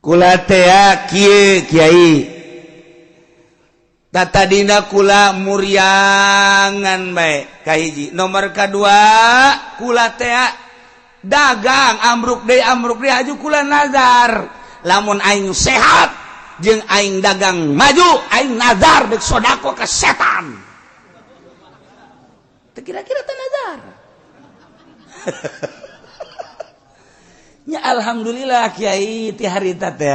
Kula teh kieu kiai. Tadina kula muriangan bae kahiji. Nomor kedua kula teh dagang ambruk deui aju kula nazar. Lamun aing sehat jeung aing dagang maju, aing nazar deuk sodako ka setan. Teu kira-kira teh nazar. Ya alhamdulillah kiai ti harita teh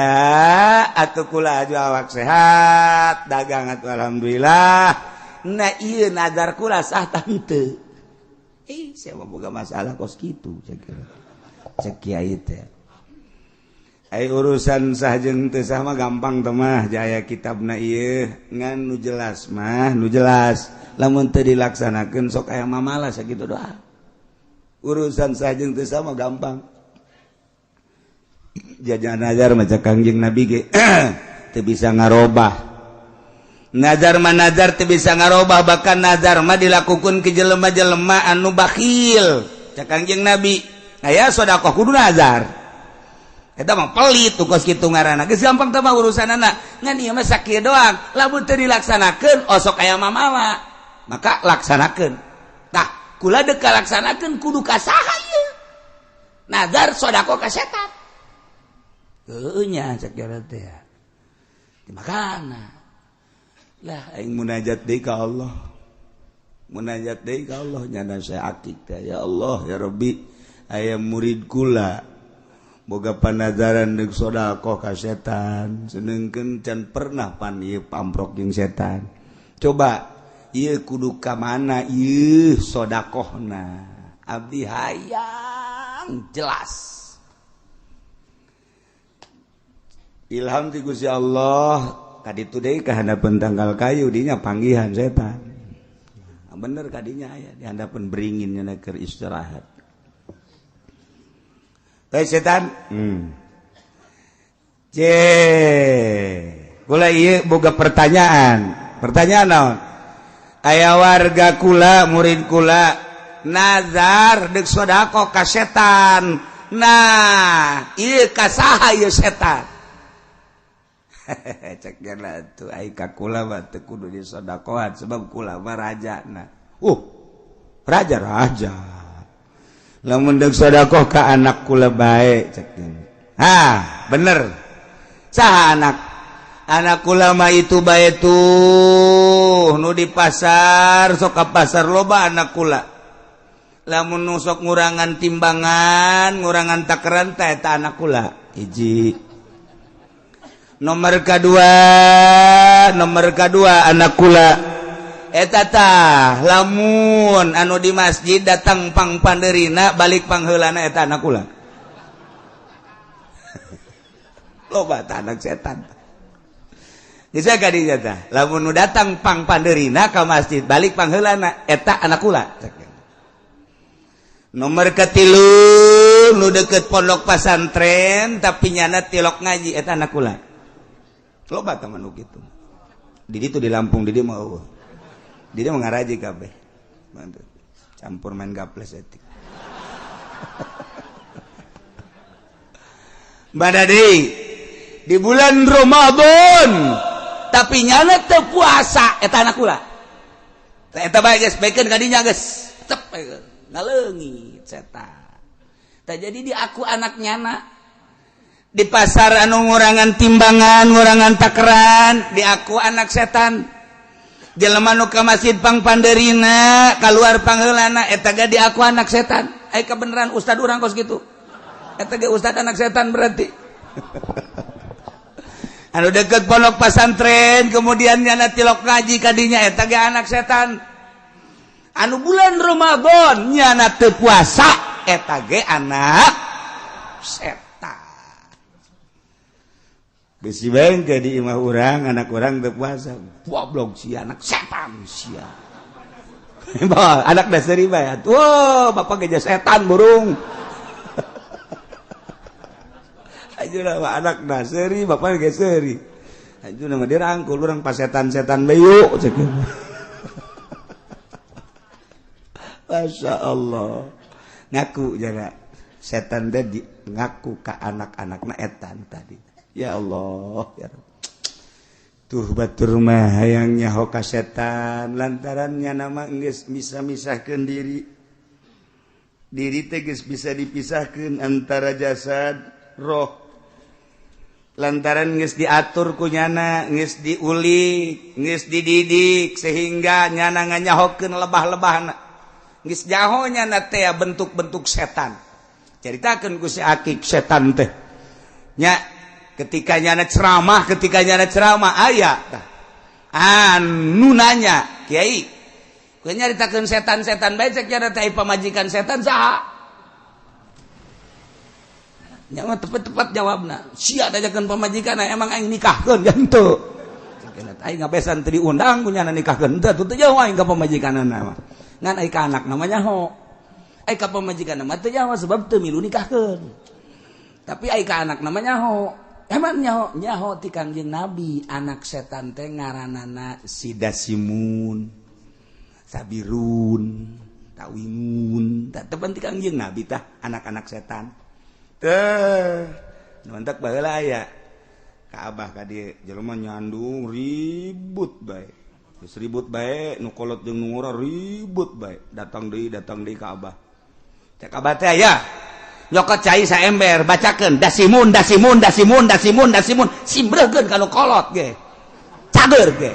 atuh kula aju awak sehat, dagang atuh alhamdulillah. Nah ieu nazar kula sah tante. Eh sia mah boga masalah kos kitu cek cek kiai teh. Ai urusan sah jeung teu sah mah gampang teh mah jaya kitabna ieu ngan nu jelas mah nu jelas. Lamun teu dilaksanakeun sok aya mamalah sakitu doa. Urusan sah jeung teu sah mah gampang. Jajan nazar maca Kangjeng Nabi ge teu bisa ngarobah. Nazar mah nazar teu bisa ngarobah, bahkan nazar mah dilakukeun ke jelema-jelema anu bakhil. Cak Kangjeng Nabi, aya sedekah kudu nazar. Eta mah pelit tuh kos kitu ngaranna. Geus gampang teh mah urusanana. Ngan ieu mah sakieu doang. Lamun teu dilaksanakeun osok aya mamawa. Maka laksanakeun. Tah, kula deuk kalaksanakeun kudu ka saha ieu? Nazar sedekah ka setan. Nya cek teh dimakana lah aing munajat deui ka Allah, munajat deui ka Allah nyana saya akik teh ya Allah ya Rabbi aya murid kula boga panazaran deuk sedekah ka setan sedengkeun can pernah pan ieu pamprok jeung setan coba ieu kudu ka mana ieu sedekahna abdi hayang jelas. Ilham ti Gusti Allah kaditu deui ka handapeun tangkal kayu dinya panggihan setan. Bener kadinya aya di handapeun beringin nya keur istirahat. Hei setan. Ce. Kula ieu boga pertanyaan. Pertanyaan naon? Aya warga kula, murid kula nazar deuk sedekah ka setan. Nah, ieu ka saha ieu setan? Cek tuh ai ka kula mah teu kudu disodakohan sebab kula mah rajana. Raja raja. Lamun deuk sodakoh ka anak kula bae cek. Ha, bener. Saha anak? Anak kula mah itu bae tuh nu di pasar sok ka pasar loba anak kula. Lamun nu sok ngurangan timbangan, ngurangan takaran teh eta anak kula. Hiji. Nomor kedua anak kula eta tah lamun anu di masjid datang pang panderina balik pangheulana eta anak kula. Loba tah anak setan. Geus ka dinya tah lamun nu datang pang panderina ka masjid balik pangheulana eta anak kula. Nomor katilu nu deket pondok pasantren tapi nyana tilok ngaji eta anak kula. Loba teman nu kitu. Di ditu di Lampung di dieu mah eueuh. Di dieu mah ngaraji kabeh. Campur main gaples etik. Badadi di bulan Ramadan tapi nyana teu puasa eta anak kula. Eta bae geus baikeun ka dinya geus. Tep ngaleungit setan. Tah jadi di aku anak nyana di pasar anu ngurangan timbangan, ngurangan takaran, di aku anak setan. Jelema nu ka masjid pang panderina, kaluar pangheulana eta ge di aku anak setan. Ai kabeneran ustad urang kos kitu. Eta ge ustad anak setan berarti. Anu deket pondok pasantren kemudian nyana tilok ngaji kadinya eta ge anak setan. Anu bulan Ramadan nyana teu puasa eta ge anak setan. Bisi bengke di imah urang, anak urang teu puasa. Goblok si anak setan sia. Anak dasari bae. Wah, bapak geja setan burung. Aja anak dasari, bapak ge seuri. Aja nama dirangkul urang pas setan-setan bae cek. Masya Allah. Ngaku jaga setan teh ngaku ka anak-anakna etan tadi. Ya Allah ya Rabb. Tuh batur mah hayang nyaho ka setan lantaran nyana mah geus bisa misahkeun diri. Diri teh geus bisa dipisahkeun antara jasad roh. Lantaran geus diatur ku nyana, geus diulik, geus dididik sehingga nyana nganyahokeun lebah-lebahna. Geus nyaho nyana teh bentuk-bentuk setan. Caritakeun ku si Akik setan teh. Nya ketika nyana ceramah, aya tah. Anu nanya, "Kiai, kowe nyaritakeun setan-setan bae cek nyana teh pamajikan setan saha?" Nya mah tepat-tepat jawabna. Sia dajakeun pamajikan emang aing nikahkeun henteu. Aing ngabesan teu diundang ku nyana nikahkeun henteu teu jauh aing ka pamajikanna mah. Ngan aing ka anak namanya ho. Aing ka pamajikan mah teu jauh sebab teu milu nikahkeun. Tapi aing ka anak namanya ho. Emang nyaho nyaho ti Kangjeng Nabi anak setan teh ngaranana Sidasimun, Sabirun, Tawingun. Tah tepan ti Kangjeng Nabi tah anak-anak setan. Teh, mantak baheula aya ka abah ka dieu jelema nyandung ribut bae. Geus ribut bae nu kolot jeung nu ngora ribut bae. Datang deui ka abah. Cek abah teh aya nyokot cai saember bacakeun dasimun dasimun dasimun dasimun dasimun simbreukeun ka nu kolot ge. Cager ge.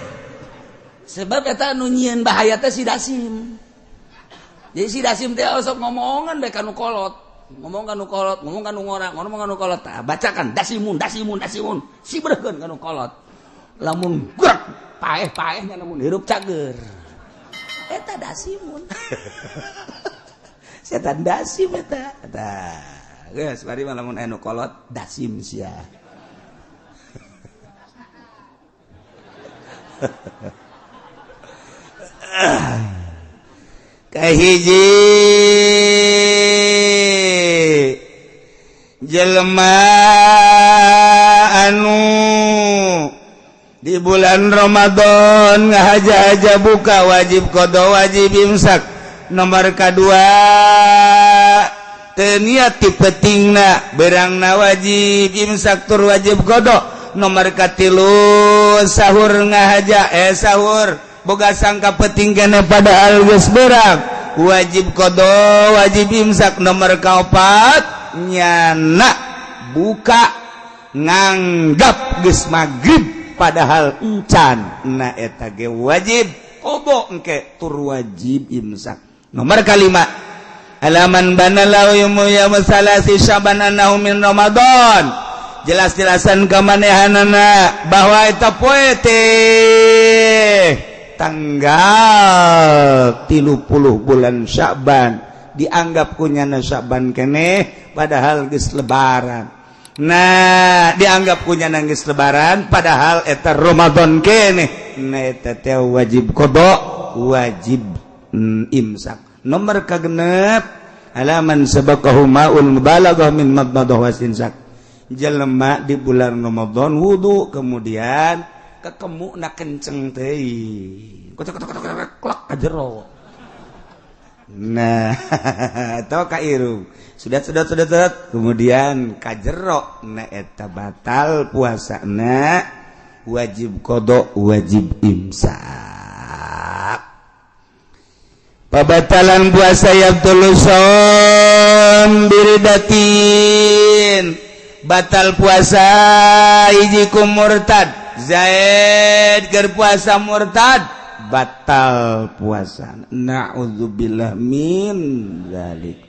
Sebab eta nu nyieun bahaya teh si dasim. Jadi si dasim teh osok ngomongan bae ka nu kolot. Ngomong ka nu kolot, ngomong ka nu ngora, ngomong ka nu kolot. Tah, bacakan dasimun dasimun dasimun sibreukeun ka nu kolot. Lamun gerak paeh-paehnya lamun hirup cager. Eta dasimun. Setan dasim eta. Tah, geus bari mah lamun aya nu kolot dasim sia. Kahiji jelema anu di bulan Ramadan ngahaja-haja buka wajib qada wajib imsak. Nomor kadua teu niat ti pentingna berangna wajib imsak tur wajib qada. Nomor katilu sahur ngahaja sahur boga sangka penting kene padahal geus berang wajib qada wajib imsak. Nomor kaopat nyana buka nganggap geus magrib padahal encan na eta ge wajib qada engke tur wajib imsak. Nomor kalima alaman banalau ya masalasi syaban annahu min Ramadan. Jelas-jelasan kamanehanana bahwa eta poe teh tanggal 30 bulan Sya'ban dianggap kunyana Sya'ban keneh padahal geus lebaran. Nah, dianggap kunyana geus lebaran padahal eta Ramadan keneh. Nah, eta teh wajib qada, wajib imsak. Nomor kagenep alaman sabaqahu ma'ul mubalaghah min madmadah wasinsak. Jelema di bulan Ramadan wudu kemudian kekemukna kenceng teuing. Kocok-kocok klak ka jero. Nah, atau ka irung. Sudah kemudian ka jero na eta batal puasana wajib qada wajib imsak. Pabatalan puasa yabtulu shaum biridatin. Batal puasa hiji ku murtad. Zaid keur puasa murtad batal puasa. Na'udzubillah min zalik.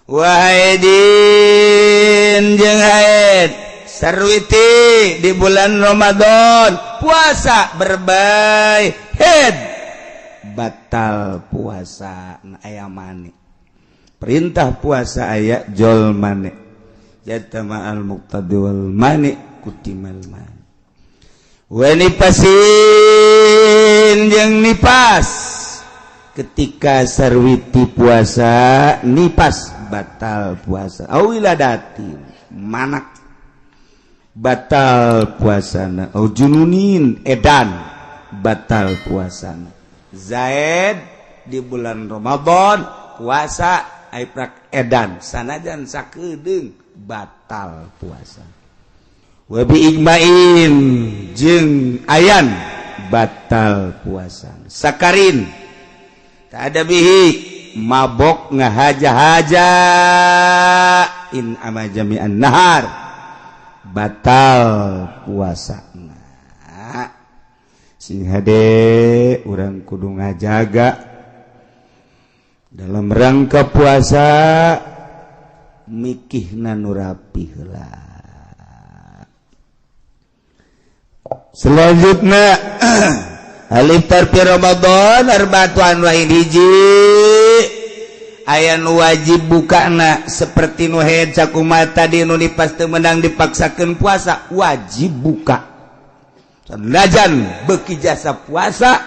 Wahaidin jeung haid sarwiti di bulan Ramadan puasa berbae head batal puasa aya mane. Perintah puasa aya jol mane. Jatama al muqtadi wal mani kutimal mani. Wa nipasin jeung nipas ketika sarwiti puasa nipas batal puasa. Awiladatin manak batal puasana. Au jununin edan batal puasana. Zaid di bulan Ramadan puasa aiprak edan sanajan sakedeung batal puasa. Wa bi ijma'in jeung ayan batal puasa. Sakarin tak ada bihi mabok ngahaja-haja in ama jami'an nahar batal puasa. Nah, sing hade urang kudu ngajaga dalam rangka puasa mikihna nu rapih lah. Selanjutnya al iftar fi Ramadan arba'atu anwa'in hiji aya nu wajib bukana seperti nu haid sakumaha tadi nu nipas teu meunang dipaksakeun puasa wajib buka. Sanajan beuki jasa puasa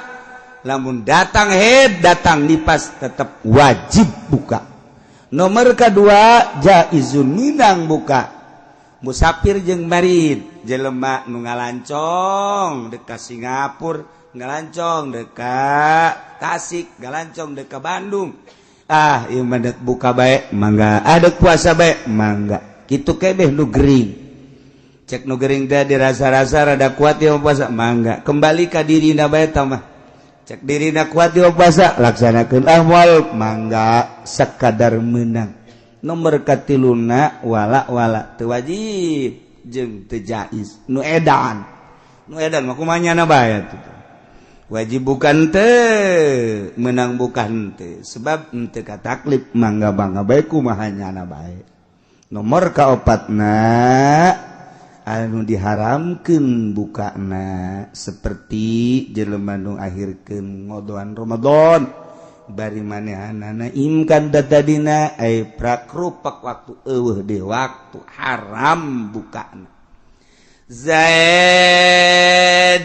lamun datang haid datang nipas tetap wajib buka. Nomor kedua jaizun minang buka. Musafir jeung marid jelema nu ngalancong dek ka Singapura, ngalancong dek ka Tasik, ngalancong dek ka Bandung. Ah, ieu mah dek buka bae mangga, ah dek puasa bae mangga. Kitu kebeh nu gering. Cek nu gering teh dirasa-rasa rada kuat ieu puasa mangga. Kembali ka dirina bae tah mah. Cek dirina kuat ieu puasa laksanakeun ah moal mangga sakadar meunang. Nomor katiluna wala-wala teu wajib jeung teu jaiz nu edan. Nu edan mah kumaha nyana bae atuh. Wajib bukan teu, meunang bukan teu, sebab henteu kataklif mangga-mangga bae kumaha nyana bae. Nomor kaopatna anu diharamkeun bukana seperti jelema nu akhirkeun ngodoan Ramadan bari manehanana imkan datadina ay prakrupak waktu eueuh di waktu haram bukana. Zaid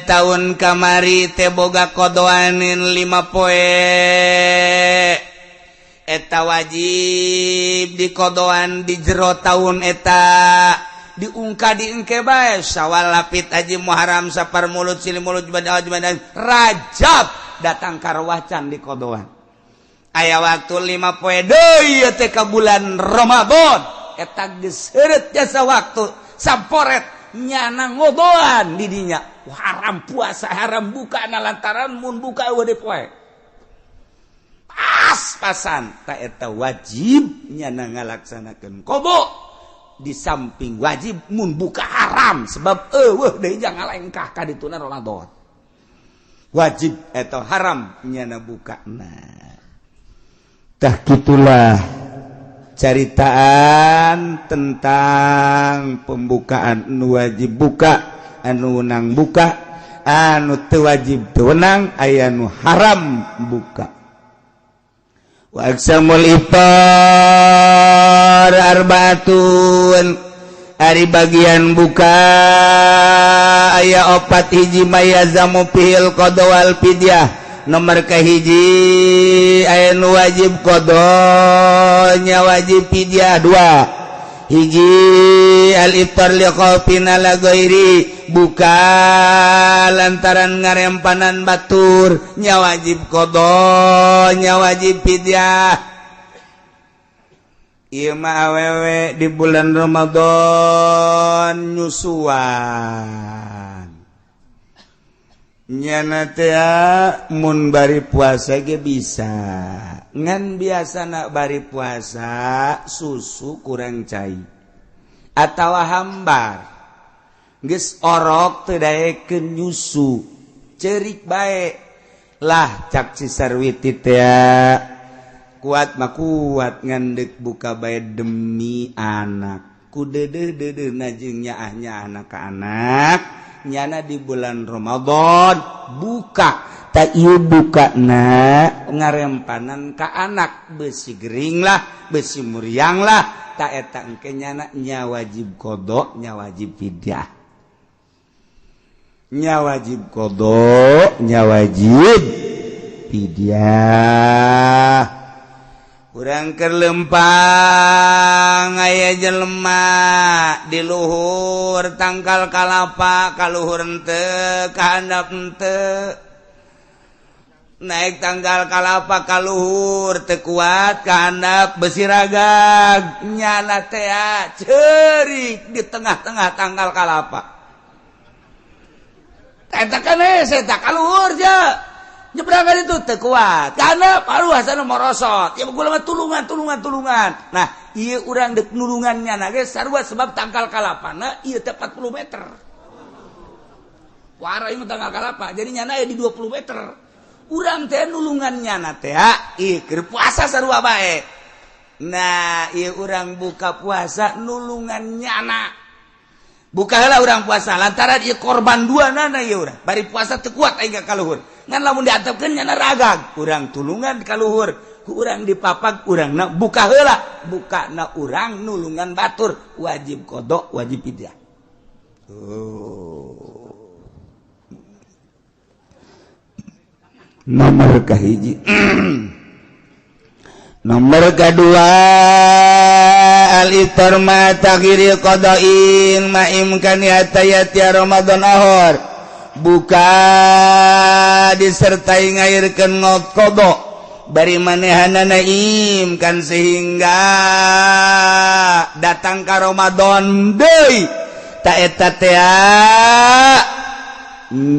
tahun kamari teh boga kodoanin 5 poe eta wajib dikodoan di jero tahun eta diungka diengke bae Syawal Lapit Haji Muharram Sapar Mulut Silih Mulut Jumadil Jumadil Rajab datang karwacan di kodoan aya waktu 5 poe deui teh ka bulan Ramadan eta geus heureut jasa waktu samporet nyana ngodoan di dinya haram puasa haram buka na lantaran mun buka eueuh deui poe pas-pasan ta eta wajib nyana ngalaksanakeun qada di samping wajib mun buka haram sebab eueuh deui jangan ngalengkah ka dituna Ramadan wajib atau haram nyana buka. Nah tah gitulah caritaan tentang pembukaan nu wajib buka anu wenang buka anu teu wajib teu wenang aya nu haram buka. Wa aqsamul iftar arbaatun ari bagian buka aya opat hiji mayazamu fihil qada wal fidyah. Nomor kahiji aya nu wajib qadanya wajib fidyah dua hiji al iftar li khaufin ala ghairi buka lantaran ngarempanan batur nya wajib qada nya wajib fidyah. Ieu mah awewe di bulan Ramadan nyusuan nyana teh mun bari puasa ge bisa ngan biasa nak bari puasa susu kurang cai atawa hambar geus orok teu daekeun nyusu cerik bae lah cak si Sarwiti teh kuat mah kuat ngan deuk buka bae demi anak ku deudeuh-deudeuhna jeung nyaah-nyaahna ka anak nyana di bulan Ramadan buka tak ieu bukana ngarempanan ka anak besi gering lah besi muriang lah tak eta engke nyana nya wajib qada nya wajib fidyah nya wajib qada nya wajib fidyah. Urang keur lempang aya jelema di luhur tangkal kalapa ka luhur henteu ka handap henteu. Naik tanggal kalapa ka luhur teu kuat ka handap besi ragag nyana teh ceurik di tengah-tengah tanggal kalapa. Eta kan saya ka luhur je. Nyebrang itu teu kuat. Ka handap aduh asana morosot. Ya kula mah tulungan tulungan tulungan. Nah, ieu urang deuk nulungan nyana ge sarua sebab tangkal kalapana ieu teh 40 meter. Wara ieu tangkal kalapa. Jadi nyana aya di 20 meter. Urang teh nulungan nyana teh ih keur puasa sarua bae. Nah, ieu urang buka puasa nulungan nyana. Buka heula urang puasa lantaran ieu korban dua nana ieu urang. Bari puasa teu kuat aing ka luhur. Ngan lamun diantepkeun nyana ragag, urang tulungan ka luhur. Ku urang dipapag urangna buka heula, bukana urang nulungan batur, wajib qada, wajib fidyah. Oh. Nomor kahiji. Nomor kedua al-iftar ma taghiri qada'in ma imkaniyati ya Ramadan ahor. Buka disertai ngairkeun qada bari manehanana im kan sehingga datang ka Ramadan deui ta eta teh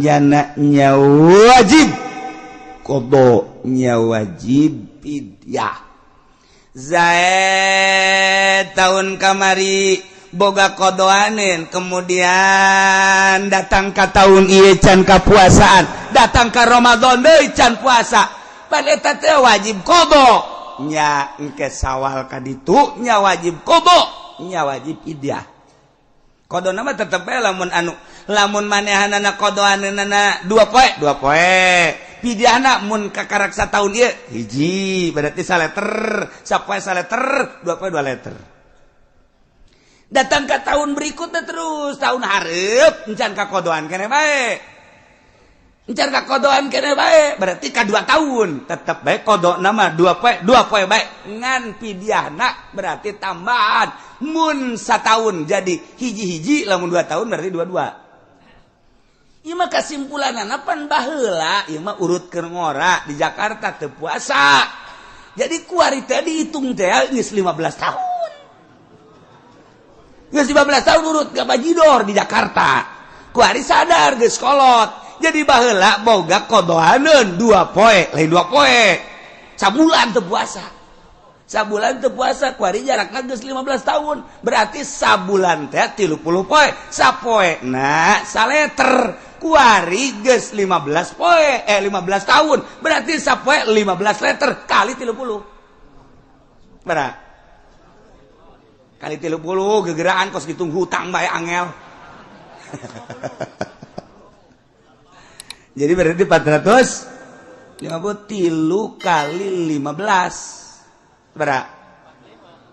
jana nya wajib qada-nya wajib fidyah. Zaid tahun kamari boga qodoanen, kemudian datang ka tahun ieu can kapuasaan, datang ka Ramadan deui can puasa. Pan eta teh wajib qada nya, engke sawal ka ditu nya wajib qada, nya wajib fidyah. Qadona mah tetep bae lamun anu lamun manehanana qodoanana 2 poe, 2 poe. Pidyahna mun kakarak satahun ieu hiji berarti saleter, sapoe saleter, 2 poe 2 liter. Datang ke tahun berikutnya terus tahun hareup encan ka qodoan keneh bae. Encan ka qodoan keneh bae berarti ka 2 tahun tetep bae qadona mah 2 poe, 2 poe bae. Ngan pidyahna berarti tambahan mun satahun jadi hiji-hiji, lamun 2 tahun berarti 2-2. Ieu mah kasimpulanana pan baheula ieu mah urut keur ngora di Jakarta teu puasa. Jadi kuari teh dihitung teh geus 15 tahun. Geus 15 tahun urut ka bajidor di Jakarta. Kuari sadar geus kolot. Jadi baheula boga qodoaneun 2 poe, lain 2 poe. Sabulan teu puasa. Sabulan teu puasa kuari jarakna geus 15 tahun. Berarti sabulan teh 30 poe, sapoe na saleter. Kuari geus 15 poe, 15 tahun. Berarti sapoe 15 liter kali 30. Berapa? Kali 30 gegeraan kos gitu hutang bae angel. Jadi berarti 450 kali 15. Berapa?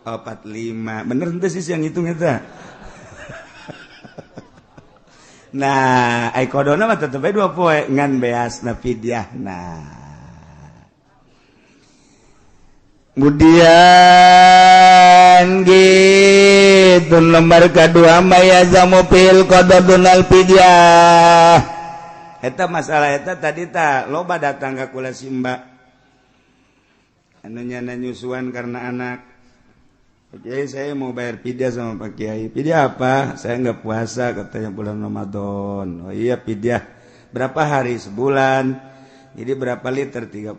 Oh, 45. Bener henteu sih yang hitung eta. Nah, ai qadona mah tetep bae 2 poe ngan beasna fidyahna. Kemudian gitu nomor kedua mayazamu fil qada dunal fidyah. Eta masalah eta tadi ta loba datang ka kula simba. Anu nyana nyusuan karena anak. Pak Kiai saya mau bayar fidyah sama Pak Kiai. Fidyah apa? Saya nggak puasa katanya bulan Ramadan. Oh iya fidyah. Berapa hari? Sebulan. Jadi berapa liter? 30.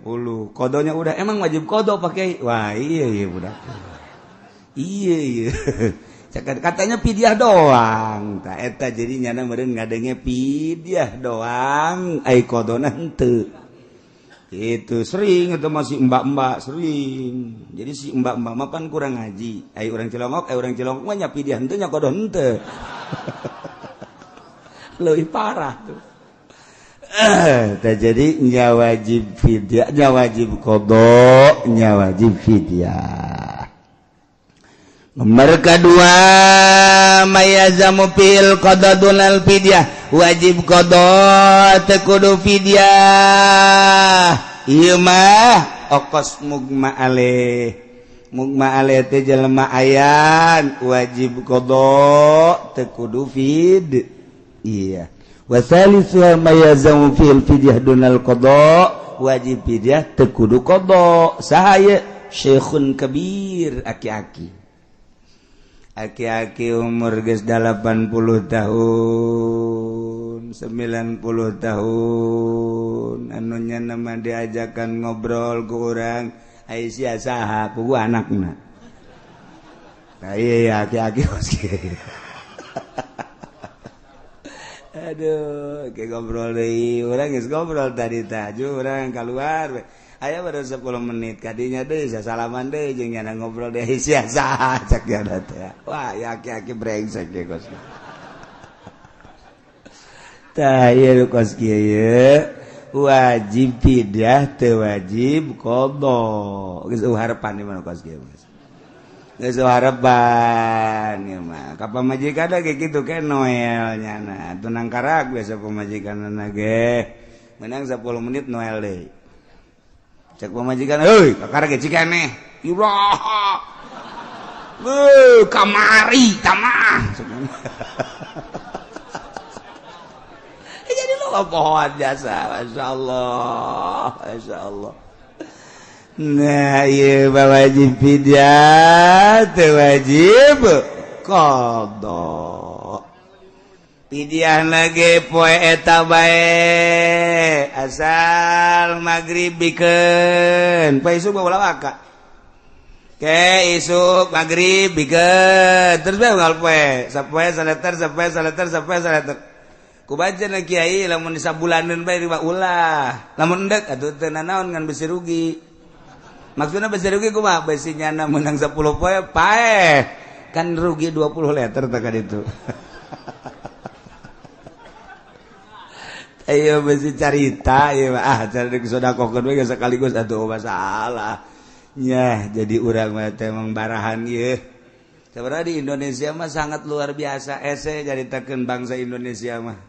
Kodonya udah. Emang wajib kodo Pak Kiai? Wah iya iya udah. Iya iya. Katanya fidyah doang. Tak eta jadi nyana meureun ngadenge fidyah doang. Ai kodona henteu. Itu sering itu masih mbak-mbak sering. Jadi si mbak-mbak mah pan kurang ngaji. Ai urang Cilongok mah nya fidyah henteu nya kodo henteu. Leuwih parah tuh. Tah jadi nya wajib fidyah, nya wajib qada, nya wajib fidyah. Nomor kedua mayazamu fil qada dunal fidyah, wajib qada teu kudu fidyah. Ieu mah okos mugma aleh. Mugma aleh teh jelema ayan wajib qada teu kudu fid. Iya. Wa salisuha mayazamu fil fidyah dunal qada Wajib fidyah teu kudu qada. Saha ieu? Syekhun kabir, aki-aki. Aki-aki umur geus 80 tahun, 90 tahun, anu nya nama diajakan ngobrol ku urang, ai sia saha? Puguh anakna. Nah, iya aki-aki kos kieu. Aduh, kayak ngobrol deui, urang geus ngobrol tadi tah, urang keluar. Aya baru 10 menit kadinya deui salaman deui jeung nyana ngobrol deui sia saha cak nyana teh. Wah, ya aki-aki brengsek ge kos. Tah ieu kos kieu ye. Wajib fidyah teu wajib qada. Geus harapan di mana kos kieu. Geus harapan ieu mah. Ka pamajikan ge kitu ke Noel nyana. Tunang karak biasa pamajikanna ge. Menang 10 menit Noel deui. Cek pamajikan, heuy, kakara ge cikeneh. Iraha. Beuh, kamari tamah. Jadi lo pohon jasa, Masya Allah, Masya Allah. Nah, ieu wajib fidyah, teu wajib qada. Fidyah lagi poe eta bae, asal maghrib bikeun. Poe isuk bawa waka. Ke isuk maghrib bikeun, terus bae unggal poe, sapoe saleter, sapoe saleter, sapoe saleter. Ku baca na kiai lamun disabulaneun bae riba ulah. Lamun endek atuh teu nanaon ngan besi rugi. Maksudna besi rugi kumaha? Besi nyana menang 10 poe paeh. Kan rugi 20 liter tah ka ditu. Ayo besi carita ieu ah cari sodakohkeun we sekaligus atuh masalah. Nyah jadi urang mah teh emang barahan ieu. Sebenarnya di Indonesia mah sangat luar biasa ese caritakeun bangsa Indonesia mah.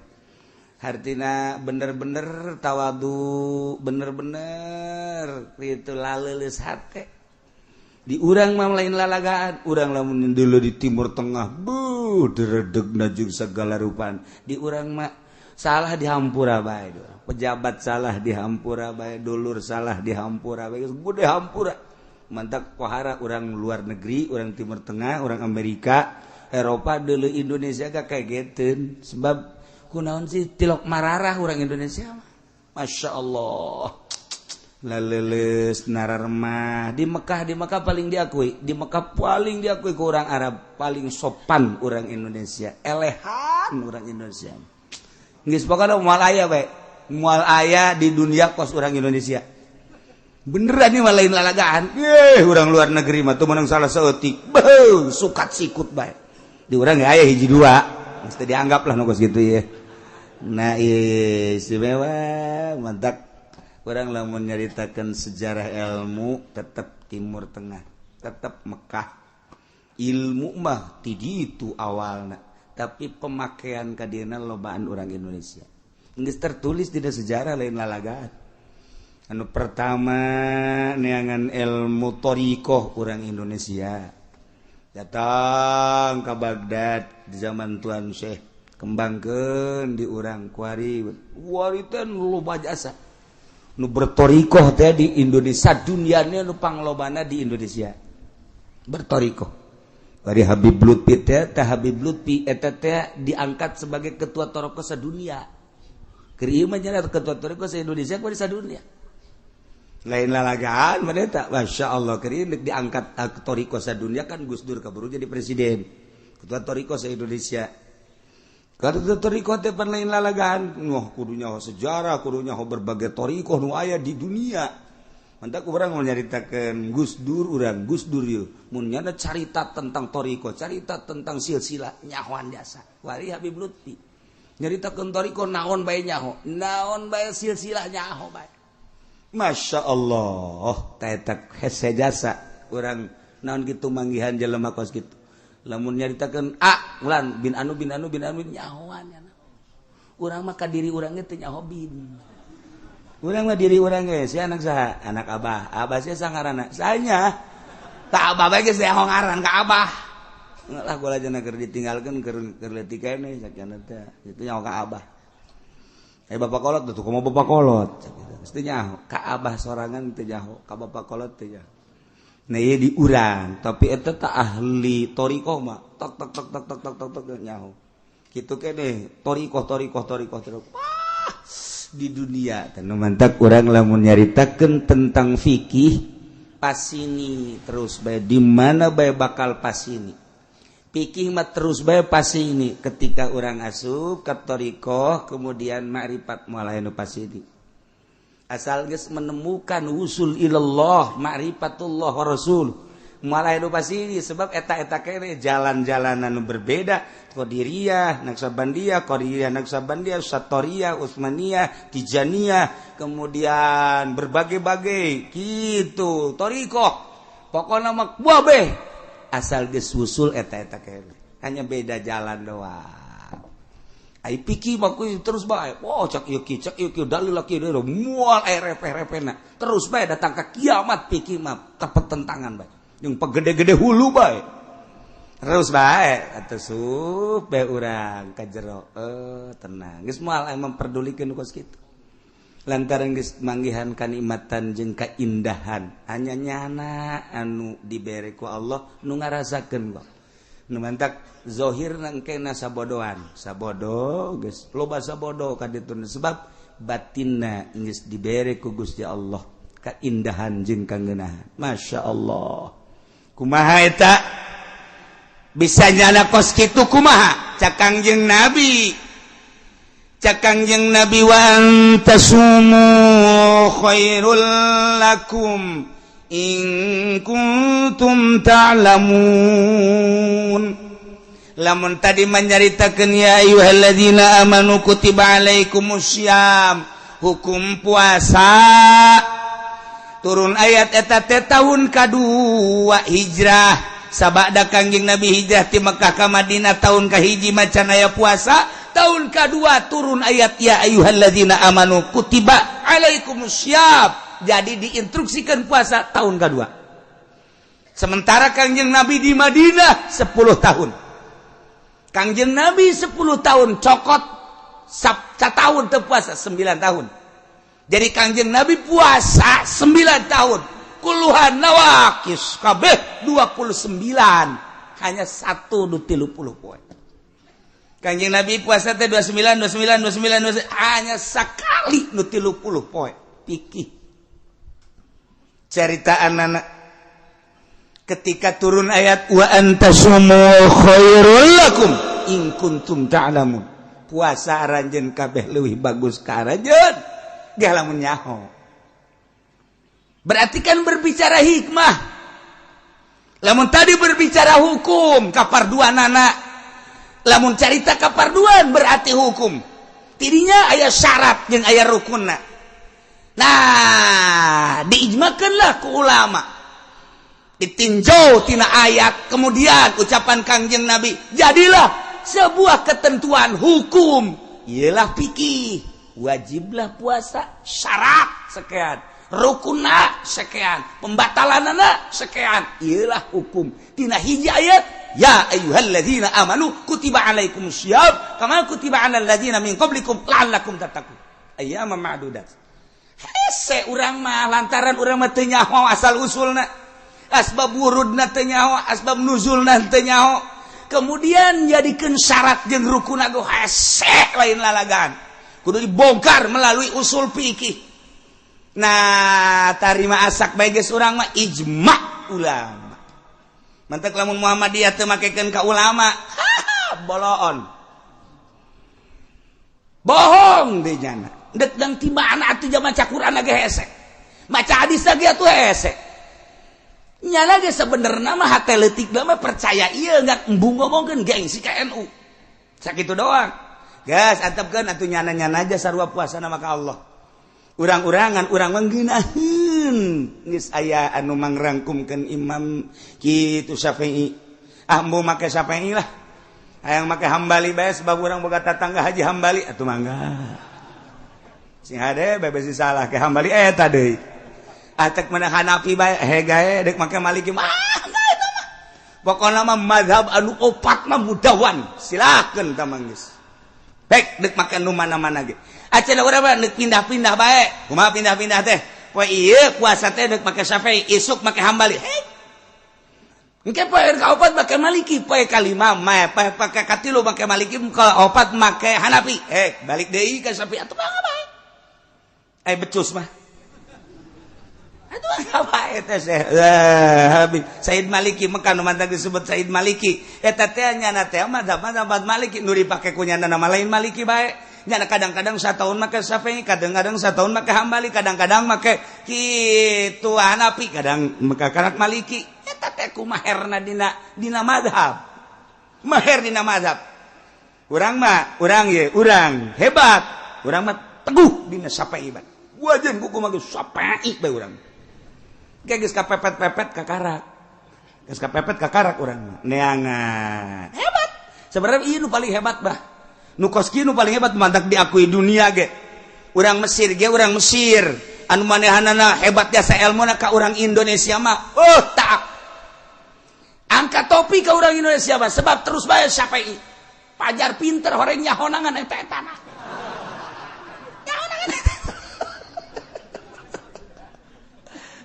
Hartina bener-bener tawadu, bener-bener itu laleuleus hate. Di urang mah lain lalagaan, urang lamun dulu di Timur Tengah, buh deredegna jeung segala rupan. Di urang mah salah dihampura bae, pejabat salah dihampura bae, dulur salah dihampura bae, gede hampura. Mantak pohara urang luar negeri, urang Timur Tengah, urang Amerika, Eropa dulu Indonesia gak kageteun sebab kunaon sih tilok mararah orang Indonesia mah. Masya Allah. Laleles nararemah di Mekah paling diakui, di Mekah paling diakui ke orang Arab, paling sopan orang Indonesia, elehan orang Indonesia. Geus pokona moal aya bae, moal aya di dunia kos orang Indonesia. Beneran nih mah lain lalagaan. Yeh, orang luar negeri mah tuh menang salah saeutik. Beuh, sukat sikut bae. Di urang ge aya hiji dua, mesti dianggap lah nu kos kitu ye. Nah, istimewa mantap. Orang lamun nyaritakan sejarah ilmu tetap Timur Tengah, tetap Mekah. Ilmu mah ti ditu awalna, tapi pemakaian kadieuna lobaan orang Indonesia. Geus tertulis dina sejarah lain lalagaan. Anu pertama neangan ilmu thariqah orang Indonesia. Datang ke Baghdad di zaman Tuan Syekh, kembangkeun di urang kuari. Kuari teh loba jasa. Nu bertorikoh teh di Indonesia, dunianya nu panglobana di Indonesia. Bertorikoh. Dari Habib Lutfi teh, Habib Lutfi eta teh diangkat sebagai ketua torikoh sadunia. Keur ieu mah nya ketua torikoh sa Indonesia kuari sadunia. Lain lalagaan mah eta, Masya Allah, keur ieu diangkat torikoh sadunia kan Gus Dur kaburu jadi presiden. Ketua torikoh sa Indonesia. Kalau torikoh teh pan lain lalagaan, wah kudunya sejarah, kudunya berbagai torikoh nu aya di dunia. Mantak urang mau nyaritakeun Gus Dur, urang Gus Dur ieu mun nyana carita tentang torikoh, carita tentang silsilah nyahoan jasa. Wari Habib Lutfi nyaritakeun torikoh naon bae nyaho, naon bae silsilah nyaho bae. Masya Allah, teh eta hese jasa urang naon kitu manggihan jelema kos kitu. Lamun nyaritakeun A ulan bin anu bin anu bin anu nyahoan nya. Urang mah ka diri urang ge teu nyaho bin. Urang mah diri urang ge si anak saha? Anak abah. Abah sia sangaranna. Sanya. Ta abah bae geus nyaho ngaran ka abah. Lah gua lajana keur ditinggalkeun keur leutik keneh sakjana teh. Itu nyaho ka abah. Eh bapak kolot tuh kumaha bapak kolot. Geus teu nyaho ka abah sorangan, teu nyaho ka bapak kolot, teu nyaho. Nah, ieu di urang, tapi eta tak ahli thoriqoh mah tok tok tok tok tok tok tok tok, nyaho kitu kene thoriqoh, thoriqoh, thoriqoh, thoriqoh. Wah, di dunia teh mantak urang lamun nyaritakeun tentang fikih pasini terus bae, di mana bae bakal pasini. Fikih mah terus bae pasini. Ketika urang asup ka thoriqoh, kemudian makrifat, mulai nu pasini. Asal geus menemukan usul ilallah, ma'rifatullah wa rasul, mulai nu pasini, sebab eta-eta kene jalan-jalanan nu berbeda: Qadiriyah, Naqsyabandiyah, Qadiriyah, Naqsyabandiyah, Satoriyah, Utsmaniyah, Tijaniyah, kemudian berbagai-bagai gitu thoriqoh. Pokoknya mah kabeh asal geus usul eta-eta kene, hanya beda jalan doang. Ai fikih mah terus bae. Oh, cak ieu ki, cak ieu ki, dalil laki deui, moal aya repeh-repehna. Terus bae datang ke kiamat fikih mah tentangan bae. Jeung pegede-gede hulu bae. Terus bae atuh sup bae urang ka jero. Eh, tenang. Geus moal aya memperdulikeun kos kitu. Lantaran geus manggihan kanikmatan jeung kaindahan, hanya nyana anu dibere ku Allah nu ngarasakeun kok. Nu mantak zohir nangkena sabodoan, sabodo geus loba, sabodo ka ditu, sebab batinna geus dibere ku Gusti Allah kaindahan jeung kangeunahan. Masya Allah, kumaha eta bisa nyana kos kitu, kumaha? Cak Kangjeng Nabi, cak Kangjeng Nabi, wa antasumu khairul lakum in kuntum ta'lamun. Lamun tadi menyaritakeun ya ayyuhalladzina amanu kutiba alaikumussyam, hukum puasa turun ayat eta teh tahun kadua hijrah. Sabada Kangjeng Nabi hijrah ti Mekah ka Madinah, tahun kahiji macan aya puasa. Tahun kedua turun ayat ya ayyuhalladzina amanu kutiba alaikumussyam, jadi diinstruksikan puasa tahun kedua. Sementara Kangjeng Nabi di Madinah 10 tahun. Kangjeng Nabi 10 tahun, cokot tahun teu puasa 9 tahun. Jadi Kangjeng Nabi puasa 9 tahun, kulluha nawaqis kabeh 29, hanya satu nu 30 poe. Kangjeng Nabi puasa teh 29, 29, 29, 29, hanya sekali nu 30 poe. Pikir cerita anak ketika turun ayat wa antasumu khairul lakum in kuntum ta'lamun, puasa aranjeun kabeh leuwih bagus ka aranjeun ge lamun nyaho. Berarti kan berbicara hikmah. Lamun tadi berbicara hukum kaparduanana, lamun carita kaparduan berarti hukum tidinya aya syarat jeung aya rukunna. Nah, diijmakanlah ku ulama, ditinjau tina ayat, kemudian ucapan Kangjeng Nabi, jadilah sebuah ketentuan hukum, ialah fikih. Wajiblah puasa, syarat sekian, rukuna sekian, pembatalanana sekian. Ialah hukum tina hiji ayat ya ayyuhalladzina amanu kutiba alaikumussyam kama kutiba alal ladzina min qablikum la'allakum tattaqun ayyaman ma'dudat. Hese urang mah, lantaran urang mah teu nyaho asal usulna, asbab wurudna teu nyaho, asbab nuzulna teu nyaho, kemudian jadikeun syarat jeung rukun ge hese, lain lalagan. Kudu dibongkar melalui usul fikih. Nah, tarima asak bae geus urang mah ijma ulama. Mantak lamun Muhammadiyah teu makekeun ka ulama, boloon, bohong deh nyana. Dek dang ti mana atuh? Maca Quran ge hese, maca hadis lagi atuh hese. Nyana ge sebenarnya mah hate leutik mah percaya ieu, nggak embung ngomongkeun gengsi ka NU. Sakitu doang. Gas antepkeun atuh nyana-nyana aja, sarua puasa nama ka Allah. Urang-urangan urang mangeunaheun geus aya anu mangrangkumkeun Imam kitu Syafi'i. Ah, embung make Syafi'i lah. Hayang make Hambali bae, sebab urang boga tatangga Haji Hambali, atuh mangga. Sing hade bae, besi salah ke Hambali eta deui. Atek menang Hanafi bae hegae, dek make Maliki mah eta mah. Pokona mah mazhab anu opat mah mudawan, silakeun tamang geus. Baik dek make nu mana-mana ge. Acan urang mah deuk pindah-pindah bae. Kumaha pindah-pindah teh? Poe ieu puasa teh deuk make Syafi'i, isuk make Hambali. Hei. Engke poe kaopat make Maliki, poe kalima mah poe pake katilu make Maliki, kaopat make Hanafi. Balik deui ka Syafi'i atuh mah bae. Becus mah. Atuh bae teh Said Maliki Mekah nu mantap disebut Said Maliki. Eta teh nyana teh mazhab Maliki nu dipake ku nyana nama lain Maliki bae. Nyana kadang-kadang satahun make Syafi'i, kadang-kadang satahun make Hambali, kadang-kadang make kitu Hanafi, kadang make karak Maliki. Eta teh kumaherna dina mazhab. Maher dina mazhab. Urang mah, urang ye, urang hebat. Urang mah teguh dina Syafi'i bae. Wajan buku mah geus Syafi'i bae urang. Geus kapepet-pepet kakarak. Geus kapepet kakarak urang mah. Neangan. Hebat. Sebenarnya ieu nu paling hebat bah. Nu kos kieu nu paling hebat mantak diakui dunia ge. Urang Mesir ge urang Mesir. Anu manehanana hebat jasa elmuna ka urang Indonesia mah. Oh, tak. Angkat topi ka urang Indonesia mah sebab terus bae Syafi'i. Pajar pinter horeng nyahonangan eta etana. Nyahonangan eta.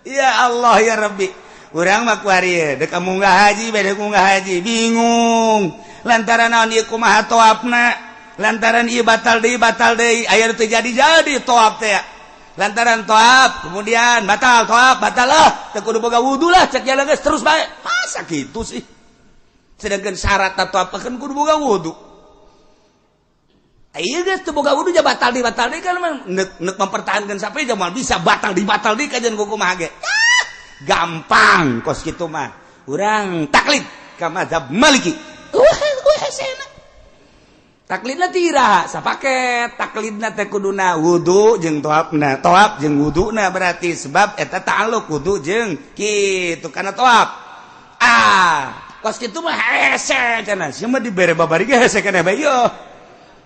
Ya Allah ya Rabbi. Urang mah kuari dek munggah haji bade munggah haji bingung. Lantaran naon ieu kumaha toapna? Lantaran ieu batal deui aya teu jadi-jadi toap teh. Lantaran toap kemudian batal toap batal lah teu kudu boga wudu lah cek jalan geus terus bae. Masa kitu sih? Sedangkan syarat toap kan kudu boga wudu. Ieu geus teu boga wudu ja batal deui kan neuk mempertahankan sampai jamal bisa batal deui kajian kumaha ge. Gampang kos kitu mah. Urang taklid ka mazhab Maliki. Hesena. Taklidna tira sapaket, taklidna teh kuduna wudu jeung toapna, toap jeung wuduna berarti sebab eta ta'alluq wudu jeung kitu kana toap. Ah, kos kitu mah hese cenah. Sia mah dibere babari ge hese keneh bae ieu.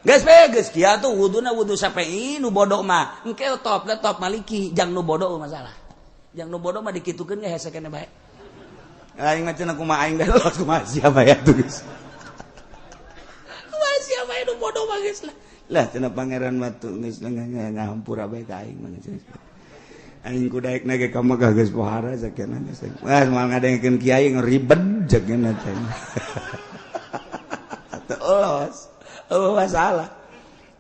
Geus bae geus kieu atuh wuduna wudu Syafi'i nu bodoh mah. Engke toapna toap Maliki jang nu bodoh masalah. Jang nu bodoh mah dikitukeun ge hese keneh bae. Aing mah cenah kumaha aing bae los kumaha sia bae atuh geus. Siapa itu bodoh bagus lah. Lah cenah pangeran batu geus ngahampura bae ka aing mah. Aing kudaek na ge ka Mekah geus pohara sakeuna geus. Wah moal ngadengkeun kiai ngeribet sakeuna teh. Atuh los. Eueuh masalah.